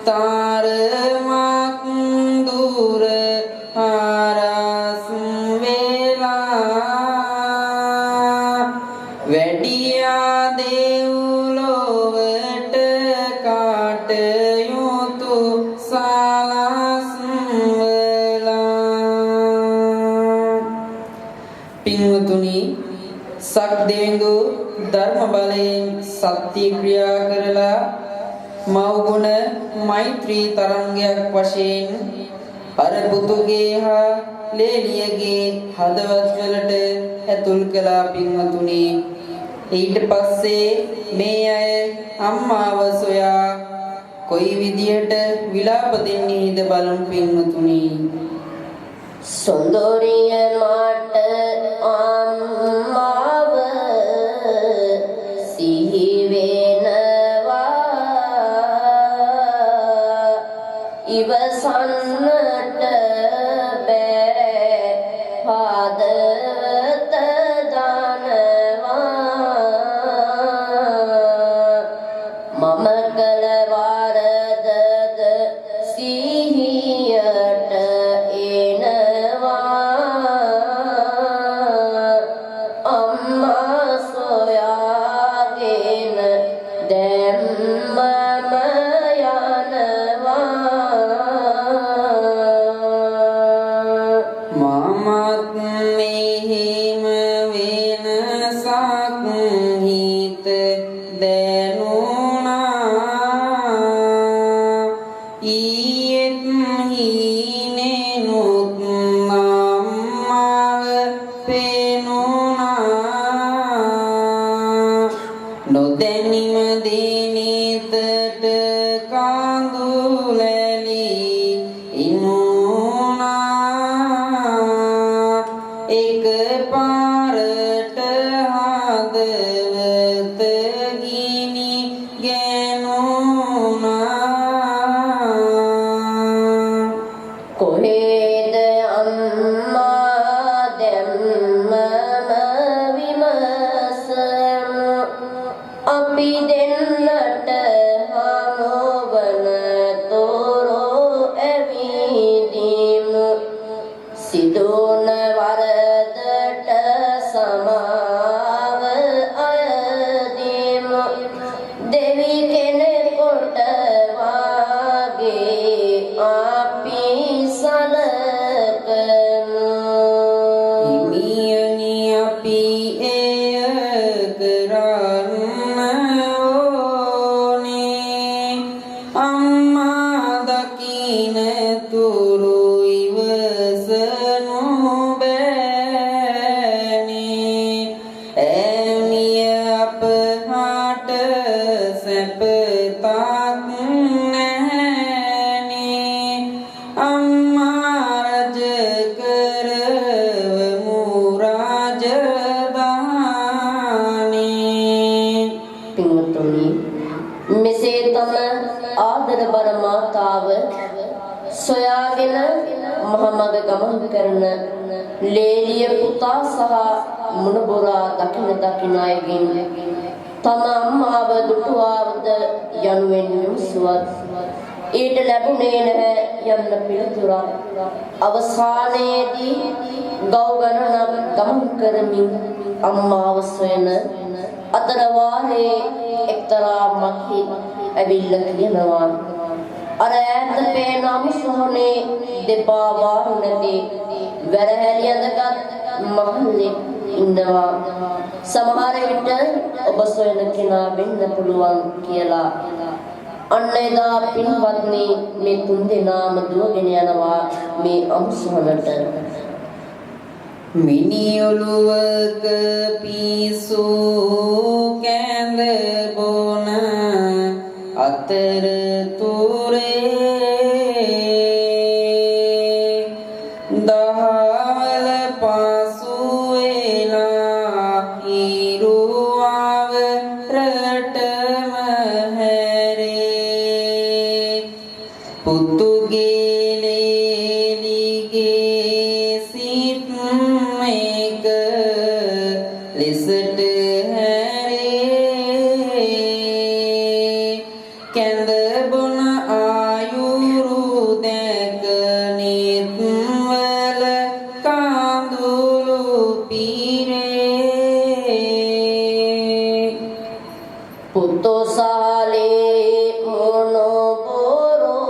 තරමක් දුර හරස් වෙලා වැඩියා දෙව්ලොවට කටයුතු සලස්වලා. සත්‍ය ක්‍රියා කරලා මව්ගුණ මෛත්‍රී තරංගයක් වශයෙන් අර පුතුගේ හා ලේලියගේ හදවත් වලට ඇතුල් කළා පින්වතුනි. ඊට පස්සේ මේ අය අම්මාව සොයා කොයි විදියට විලාප දෙන්නේද බලමු පින්වතුනි. සුන්දරිය මට අම්මාව සිහි වෙනවා, ඉවසන්නට බෑ හදවත දනවා. මම කළ වරදද සිහියට එනවා, අම්මා සොයාගෙන දැන් මම යනවා. මමත් මෙහිම වෙනසක් හිත දැනුණා, ඊයෙත් හීනෙනුත් අම්මාව පෙනුණා. නොදැනීම දිනිතට කඳුලැලි ඉනුණා, එක පාරට හදවත ගිනි ගැනුණා. කොහේද අම්මා දැන් මම විමසමු, අපි දෙන්නට හමුවන තුරු ඇවිදිමු. සිදුවන වරදට සමාව අයදිමු, දෙවි කෙනෙකුට වාගේ අපි සලකමු. හිමියනි අපි එය කරන්න ඕනේ, අම්මා දකින තුරු ඉවසනු බෑනේ. ඈමිය අප හට සැපතක් නැහැනේ, අම්මා රජ කරවමු රාජධානී. පින්වතුනි, මෙසේ තම ආදරබර මාතාව සොයාගෙන මහමග ගමන් කරන ලේලිය පුතා සහ මුණුබුරා දකින දකින අයගෙන් තම අම්මාව දුටුවාවද යනුවෙන් විමසුවත් ඊට ලැබුණේ නැහැ යන්න පිළිතුරක්. අවසානයේදී ගව් ගණනක් ගමන් කරමින් අම්මාව සොයන අතර වාරේ එක්තරා මක්හෙක් ඇවිල්ලා කියනවා, අර ඈත පේන අමුසොහොනේ දෙපා වාරු නැති වැරහැලි ඇඳගත් මහල්ලෙක් ඉන්නවා. සමහර විට ඔබ සොයන කෙනා වෙන්න පුළුවන් කියලා. අන්න එදා පින්වත්නි මේ තුන් දෙනාම දුවගෙන යනවා මේ අමුසොහනට. මිනිඔළුවක පිසු කැඳ බොන අතරතුරේ දහවල පසු වෙලා හිරුවව රටම හැරේ. පුතුගේ ලේලිගේ සිත් එක ලෙසට හැරේ. කැඳ බොන ආයුරු දැක නිත්වල කඳුළු පිරේ. පුතෝ සාලේ මොනොබොරෝ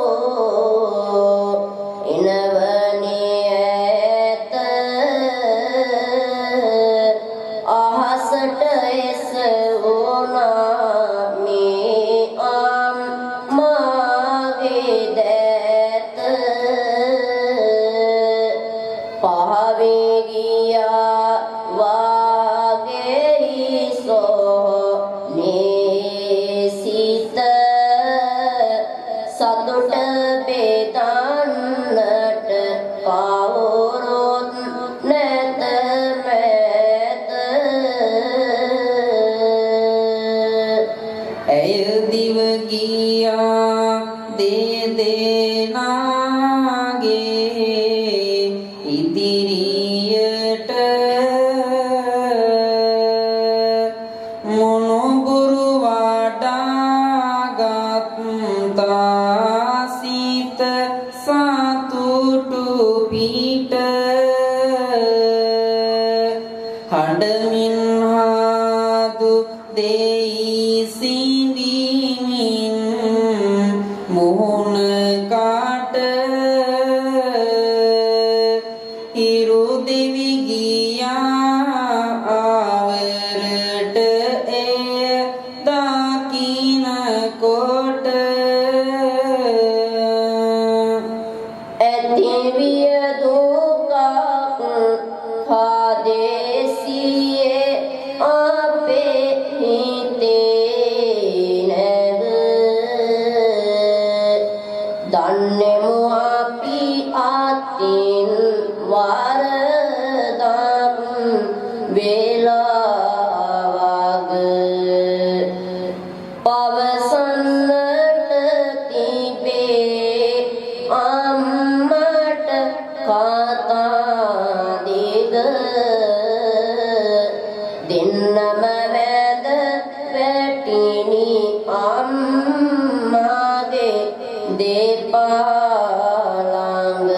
සතුට බෙදන්නට කවුරුත් නැත මැත. ඇය දිව ගියා දෙදෙනාගේ ඉදිරියට මොනුබුරු වඩාගත්තා සිත සතුටු පිට හඬමින් හාදු දෙයි සිඹිමින් මුහුණ කාට හිරු දෙවි ගියා ආවරට එය දකින කොට. ඇතිවිය දුකක් හදේසියේ අපේ හිතේ නැග. දන්නෙමු අපි අතින් වරදක් වේලාවක පවසන්නට තිබේ අම්මට කතා දිග. දෙන්නම වැඳ වැටිනි අම්මාගේ දෙපා ළඟ.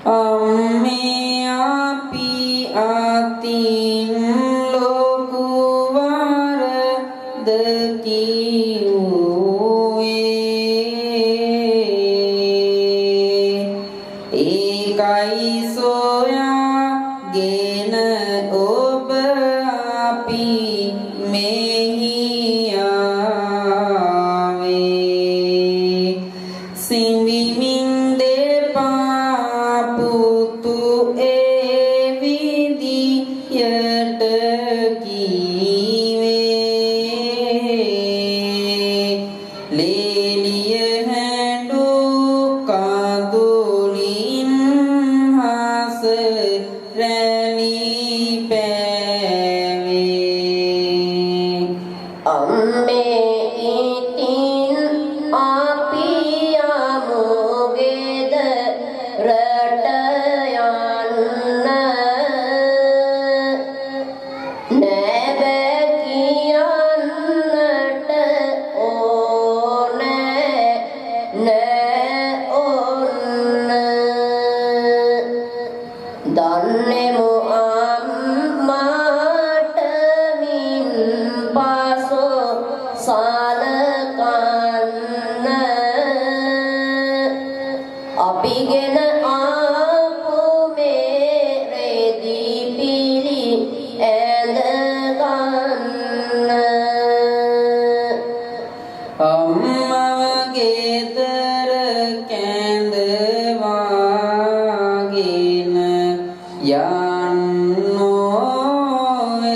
අම්මේ අපි අතින් ලොකු වරද කිව්වේ, ඒකයි සොයාගෙන ඔබ අපි මෙහි ආවේ. සිඹිමින් දෙපා පුතු ඒ විදියට කීවේ. ලේලිය හැඬු කඳුලින් හස රැලි පෑවේ. අම්මේ ඉතින් අපි යමු ගෙදරට යන්න. නෑ බෑ කියන්නට ඕනෑ නෑ ඔන්න. දන්නෙමු අම්මාට මින් පසු සලකන්න. අපිගෙන ආපු මේ රෙදි පිළි ඇඳ ගන්න. අම්මව ගෙදර කැඳවාගෙන යන්නෝය.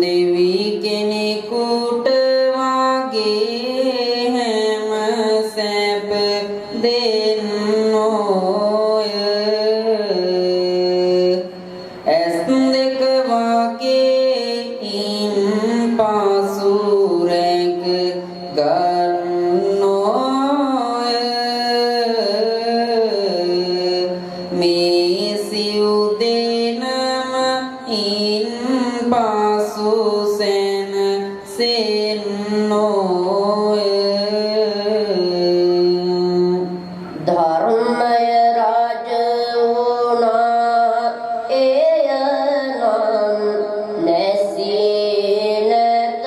දෙවි කෙනෙකුට වගේ හැම සැප දෙන්නෝය. ඇස් දෙක වගේ ඉන් පසු රැක ගන්නෝය. මේ සිව් දෙනම ඉන් පසු සැනසෙන්නෝය. ධර්මය රජ වුණා එය නම් නැසී නැත.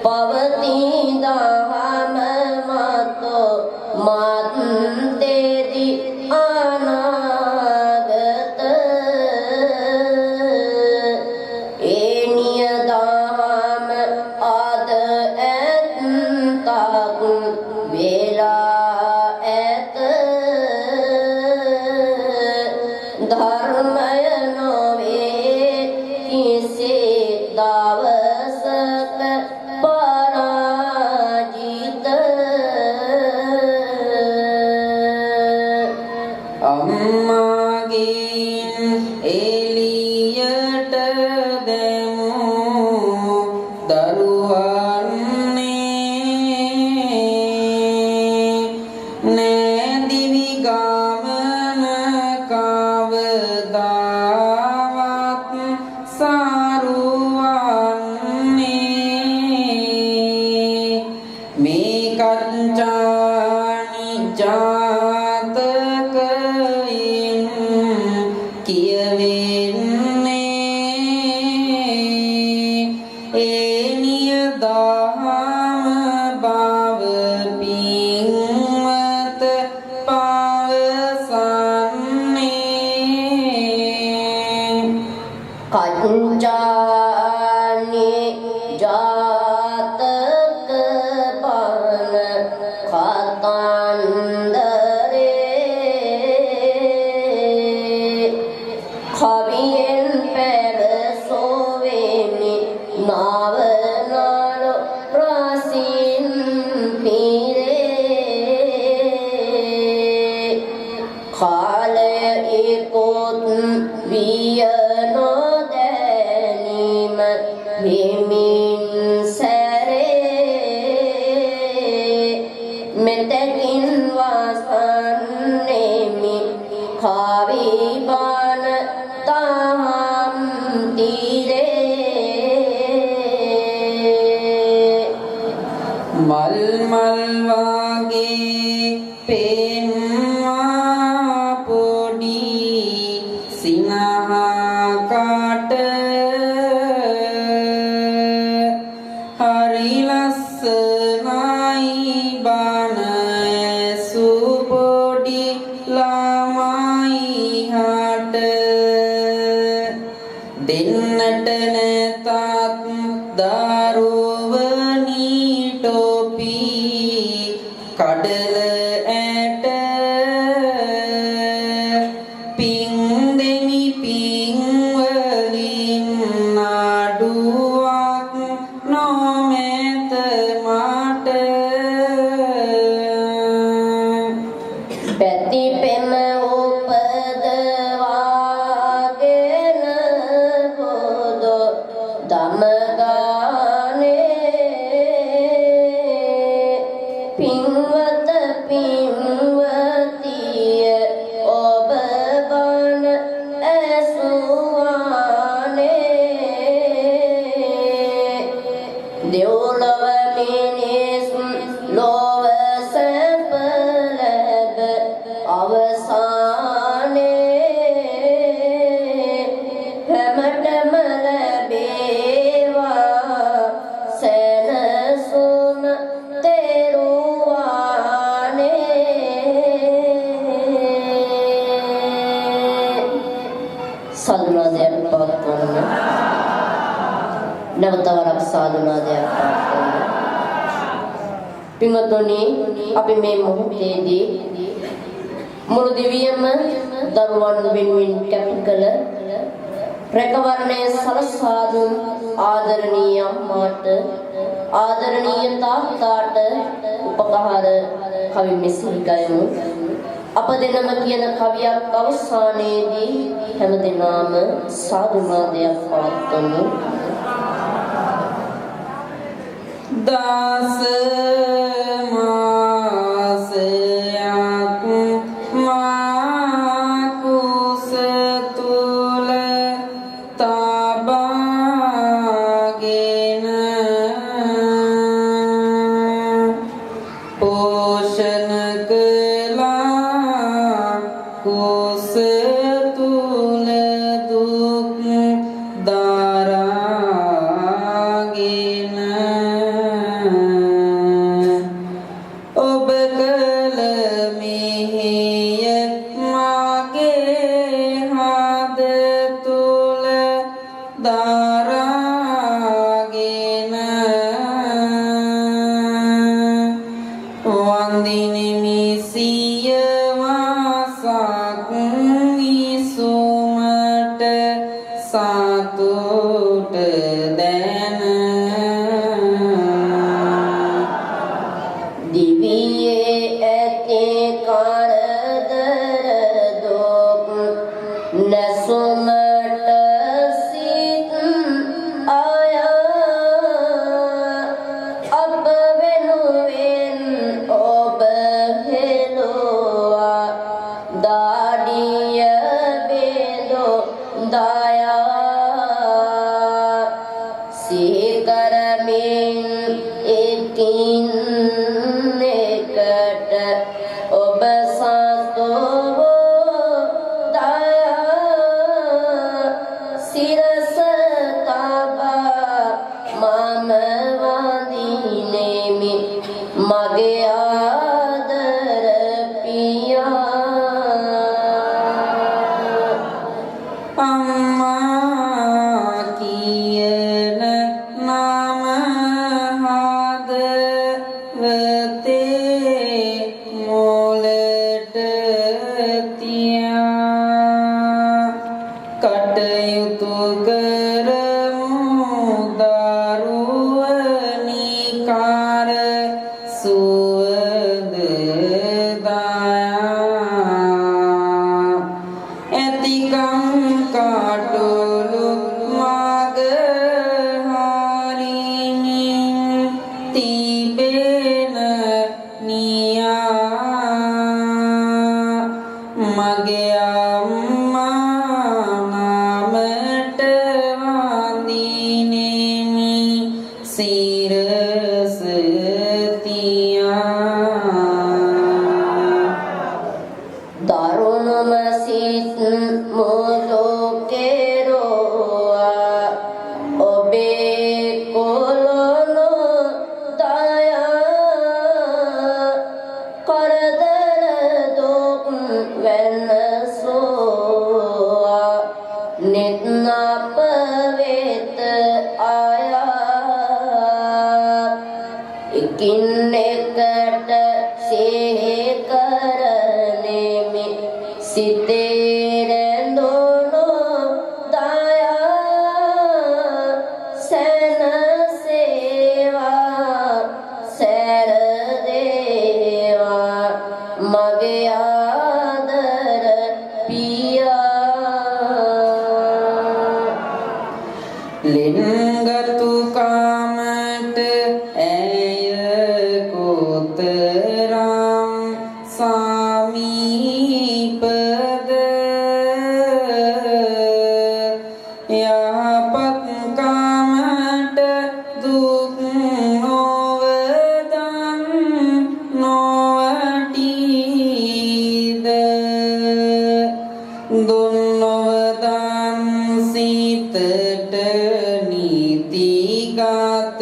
පවතී දහම මතෝ මත්තේදි අනාගත. ඒ නියදහම දැමූ දරුවන්නේ නෑ දිවි ගමන කවදාවත් සාරුවන්නේ. මේ කච්චානි ජාතකයෙන් කියවෙන්නේ ඒ නියදහම බව පින්වත පවසන්නේ. කච්චානි ජාතක බණ කතන්දරේ කවියෙන් පැවසොවෙමි නවනරු රසින් පිරේ. කාලය ඉක්ුත් විය නොදැනීම හිමින් සැරේ මෙතකින් වසන්නෙමි කවි බණ තහම් තීරේ. මල් මල් වාගේ පෙන්වා පොඩි සිනහා කට හරි ලස්සනයි බණ ඇසු පොඩි ළමයි හට දෙන්නට නැතත් දරුවනි ටොපි කඩල ඇට පින් දෙමි පින් වලින් අඩුවක් නොමැත මට. පැති පෙම උපදවාගෙන බොදෝ දමගානේ පින්වත පින්වතිය ඔබ බණ ඇසුවානේ. දෙව්ලොව මිනිස් ලොව සැප ලැබ අවසානේ හැමටම ලැබේවා සැනසුම තෙරුවානේ. සාදුනාදයක් පවත්වන්න. නැවත වරක් සාදුනාදයක් පවත්වන්න. පින්වත්නි, අපි මේ මොහොතේදී මුළු දිවියම දරුවන් වෙනුවෙන් කැප කළ රැකවරණය සලසා දුන් ආදරණීය අම්මාට ආදරණීය තාත්තාට උපකාර කවි මෙසේ ගයමු. අප දෙනම කියන කවියක් අවසානයේදී හැම දෙනාම සාදුනාදයක් පවත්වමු. දස මාසයක් මා කුස තුල තබාගෙන පෝෂණ කළා කුස තුල දුක් දරාගෙන ඔබ කළ මෙහෙය මගේ හද තුල දරාගෙන වන්දිනිමි සිය වාසක් විසුමට සතුට දැන. දිවියේ ඇති කරදර දුක් නැසුමට සිත් සිහි කරමින් එකින් එකට ඔබ සතු දයා සිරස තබා මම වඳිනෙමි මගේ ආදර පියා. අම්මා කියන නම හදවතේ මොළට තියා කටයුතු කරමු දරුවනි කර සුවඳ දයා ඇතිකම් කාටොලු මග හරිමින් තිබෙන නියා මගේ අම්මා නමට වඳිනෙමි සිරස තියා. දරුණුම සිත් මුදු කෙරුවා ඔබේ කොළොණු දයා කරදර දුක් වෙනසුවා නිත් අප වෙත ආයා. එකින් එකට සිහි කරනෙමි සිතේ රැඳුණු දයා සැනසේවා සැරදේවා මගේ ආදර පියා. ලෙන්ගතු කාමට ඇය කොතරම් සමීපද යහපත් කාමට දුක් නොවදන් නොවටීද දුන් නොවදන් සිතට නීතිගත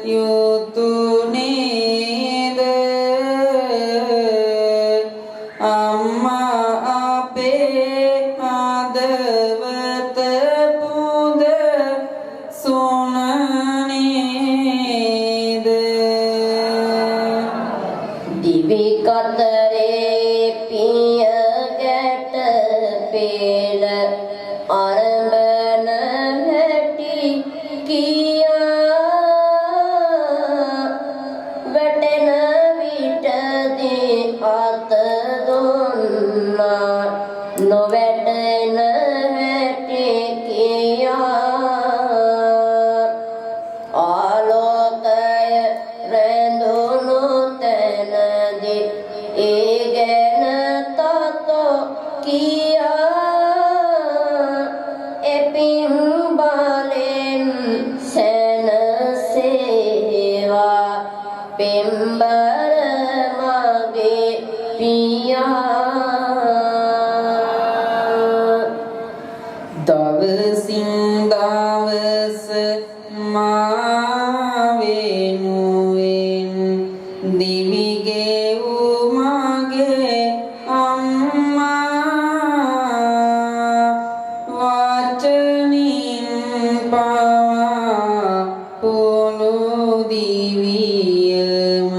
යුතු නේද? අම්මා අපේ හදවත පුද සොන නේද? දිවි කතරේ පිය ගැට පෙළ අරඹන හැටි කියා වැටෙන විටදී අත දුන්නා නොවැටෙන හැටි කියා ආලෝකය රැඳුණු තැනදී ඒ ගැන තතෝ කියා එපින් බලෙන් සැනසේවා පෙම්බර මගේ පියා. දවසින් දවස මා වෙනුවෙන් දිවි ගෙවූ මගේ අම්මා වචනින් පවා පුළු දිවියම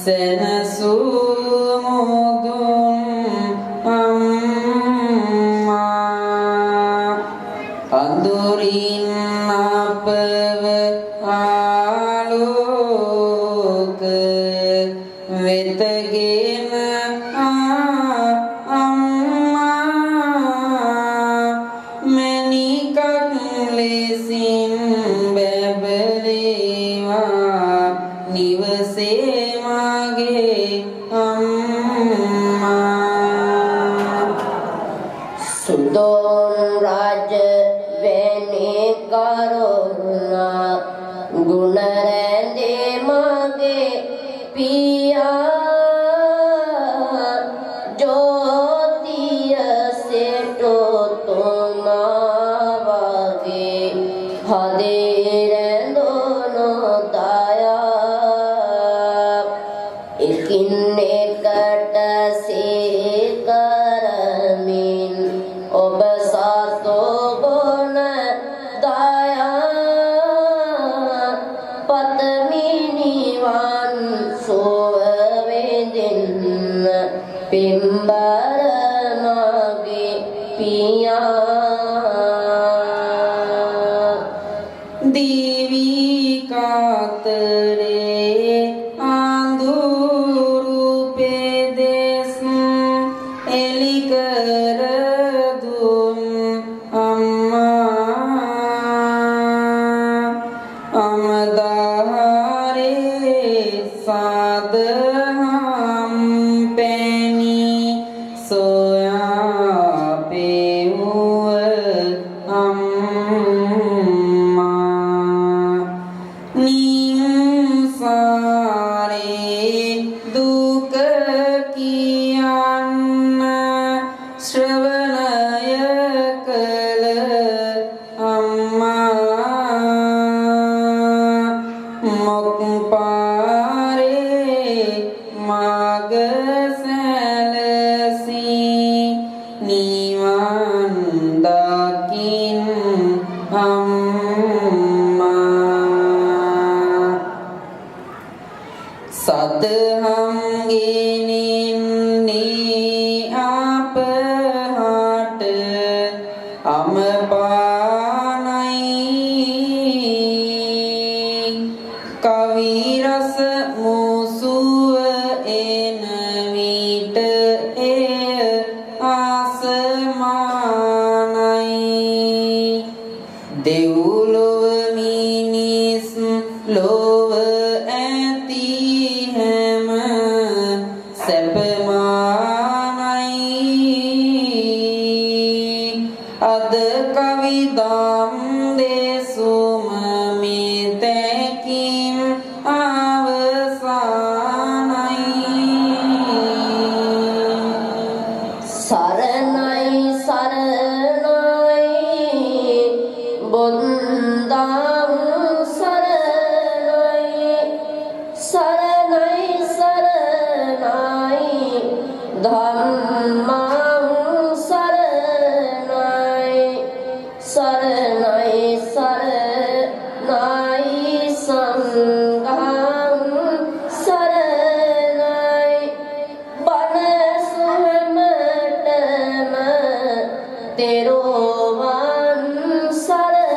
සැනසුම් දුන් අම්මා අඳුරින් අපව ආලෝක වෙතගෙන ආ අම්මා මැණිකක් ලෙසින් බැබලේවා නිවසේ මගේ අම්මා. සුදොන් රජ වැනි කරුවෝ දුන්නා ගුණ රැඳේ මගේ පියා ජෝතිය සිටුතුමා වගේ හදේ රැඳුණු දයා එකින් එකට සීකරමින් ඔබ සතු ගුණ දයා පතමි නිවන් සුව විඳින්න පින්බර මගේ පියා. දේවී කාතරේ ආඳුරු පෙදෙස් එලි කර දුන් අම්මා අමදාරේ සාදහම් පැණි සොයා පෙව්ව අම්මා නිසාරේ දුක කියන්න ශ්‍රවණය කළ අම්මා මොක් පාරේ මග සැලසී නිවන් දකින් අම්මා සදහම් ගෙනින්නේ අපහට අමපානයි කවි රස මුසුව එන විට එය අසමානයි දෙව්ලොව මිනිස් ලොව ඇති හැම සැපමානයි අද කවි දම් දෙසුම මෙතැකින් අවසానයි. සරණයි සරණයි බුද්ධං සරණයි සරණයි සරණයි ධම්මං සරණයි සරණයි සරණයි සංඝං සරණයි බණ සුහමටම තෙරුවන් සරණයි.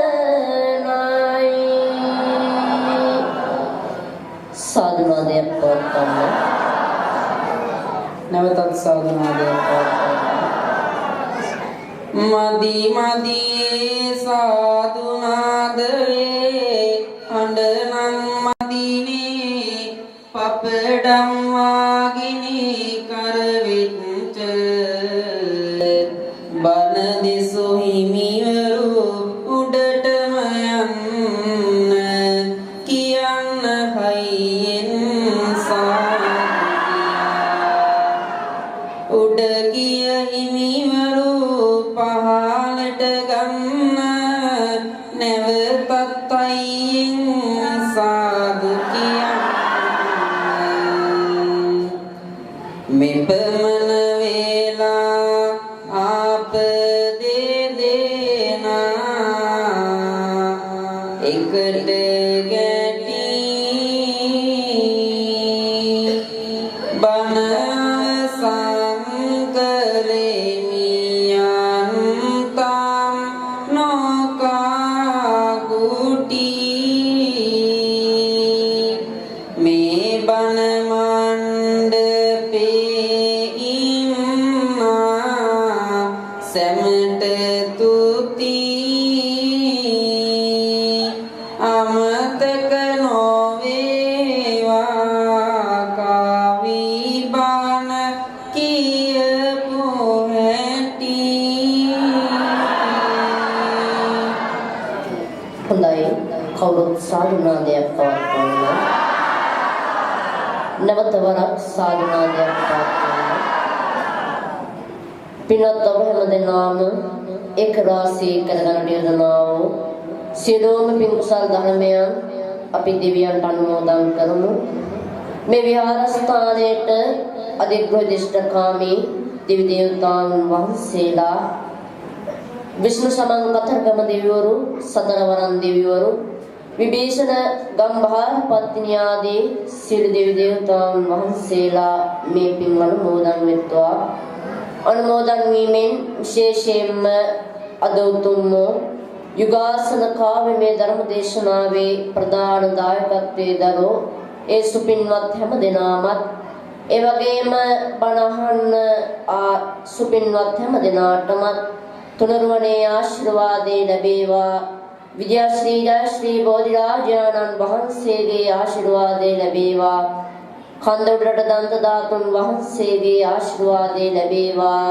සාදුනාදයක් පවත්වන්න. නැවතත් සාදුනාදයක් පවත්වන්න. මදි මදි සාදුනාදයේ හඬ නම් මදිනේ පපඩම් වාගිනේ කරවෙච්ච බණ දෙසු හිමිවරු උඩටම යන්න කියන්න හයියෙන් සාදු කියා. උඩ ගිය හිමිවරු පහළට ගන්න නැවතත් අයියෙන් සාදු කියන්න. මෙපමණ වේලා අප දෙදෙනා එකට ගැටි බණ සංකලේ මියන්තම් නොකා ගුටි මේ බණ මණ්ඩපේ ඉන්නා සැමට තුති අමතක කවුරුත් සාදු නාදයක් පවත්වන්න. නැවත වරක් සාදු නාදයක් පවත්වන්න. පින්වත් ඔබ හැම දෙනාම එක් රාශී කරගන්න යොදනා වූ සියලුම පින් කුසල් ධර්මයන් අපි දෙවියන්ට අනුමෝදන් කරමු. මේ විහාරස්ථානයට අධිග්‍රහ දිෂ්ඨකාමී දෙවි දේවතාවුන් වහන්සේලා, විෂ්ණු සමන් කතරගම දෙවිවරු, සතරවරන් දෙවිවරු, විභීෂණ ගම්භාර පත්තිනි ආදී සියලු දෙවි දේවතාවුන් වහන්සේලා මේ පින් අනුමෝදන් වෙත්වා. අනුමෝදන් වීමෙන් විශේෂයෙන්ම අද උතුම් වූ යුගාසන කාව්‍යමය ධර්ම දේශනාවේ ප්‍රධාන දායකත්වයේ දරෝ ඒ සුපින්වත් හැම දෙනාමත්, ඒ වගේම බණ අහන්න ආ සුපින්වත් හැම දෙනාටමත් තුනුරුවනේ ආශිර්වාදේ ලැබේවා. විජයශ්‍රී ජයශ්‍රී බෝධිරාජානන් වහන්සේගේ ආශිර්වාදේ ලැබේවා. කන්ද උඩරට දන්ත ධාතුන් වහන්සේගේ ආශිර්වාදේ ලැබේවා.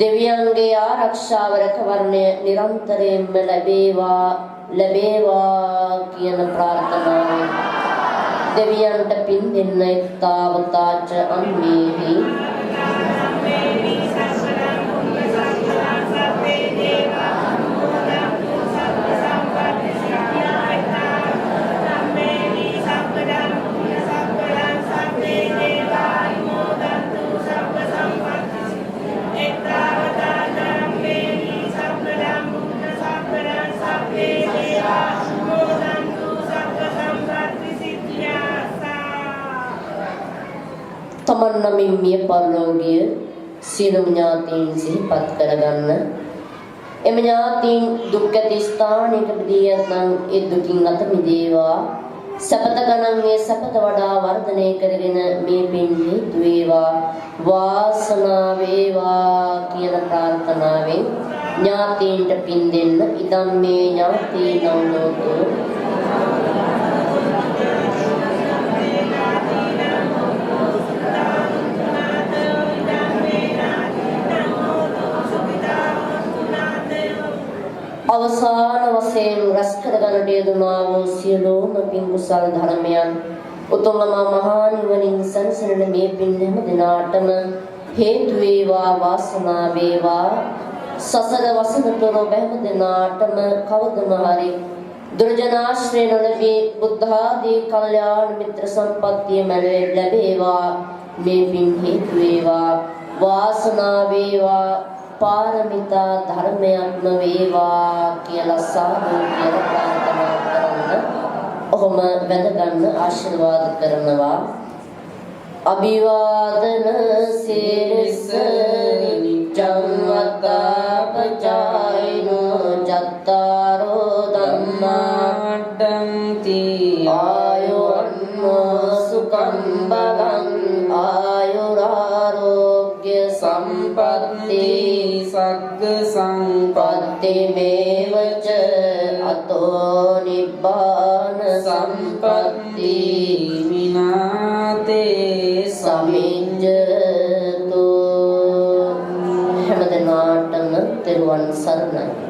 දෙවියන්ගේ ආරක්ෂාව රැකවරණය නිරන්තරයෙන්ම ලැබේවා ලැබේවා කියන ප්‍රාර්ථනාවෙන් දෙවියන්ට පින් දෙන්න. එත්තාවතාච අම්මේහි තමන් නමින් මිය පරලෝකීය සියලුම ඥාතීන් සිහිපත් කරගන්න. එම ඥාතීන් දුක් ඇති ස්ථානයක පිදී ඇත්නම් ඒ දුකින් අත මිදේවා. සැපත ගණන් ඒ සැපත වඩා වර්ධනය කරගෙන මේ පින් හේතු වේවා, වාසනාව වේවා කියන ප්‍රාර්ථනාවෙන් ඥාතීන්ට පින් දෙන්න. ඉදම් මේ ඥාතීනං හෝතු. අවසාන වශයෙන් රැස් කරගන්නට යෙදුනා වූ සියලුම පින් කුසල් ධර්මයන් උතුම් අමා මහා නිවනින් සැනසෙන මේ පින් හැම දිනාටම හේතු වේවා, වාසනාව වේවා. සසර වසනතුරු ඔබ හැම දිනාටම කවදම හරි දුර්ජනාශ්‍රය නොලැබී බුද්ධ ආදී කල්යාණ මිත්‍ර සම්පත්තිය ලැබේවා. මේ පින් හේතු වේවා, වාසනාව වේවා, පාරමිතා ධර්මයක්ම වේවා කියලා සාදු කියලා ප්‍රාර්ථනා කරන්න. ඔහොම වැඳ ගන්න ආශිර්වාද කරනවා. අභිවාදන සීලස්ස නිච්ඡං වත්තාපචායිනෝ චත්තාරෝ ධම්මා අට්ඨන්ති ආයුවන්නෝ සුඛං බලං ආයුරාරෝග්‍ය සම්පත්ති සග්ග සම්පත්ති මේවච අතෝ නිබ්බාන සම්පත්ති මිනාතේ සමිජ්ජතු. හැම දිනාටම තෙරුවන් සරණයි.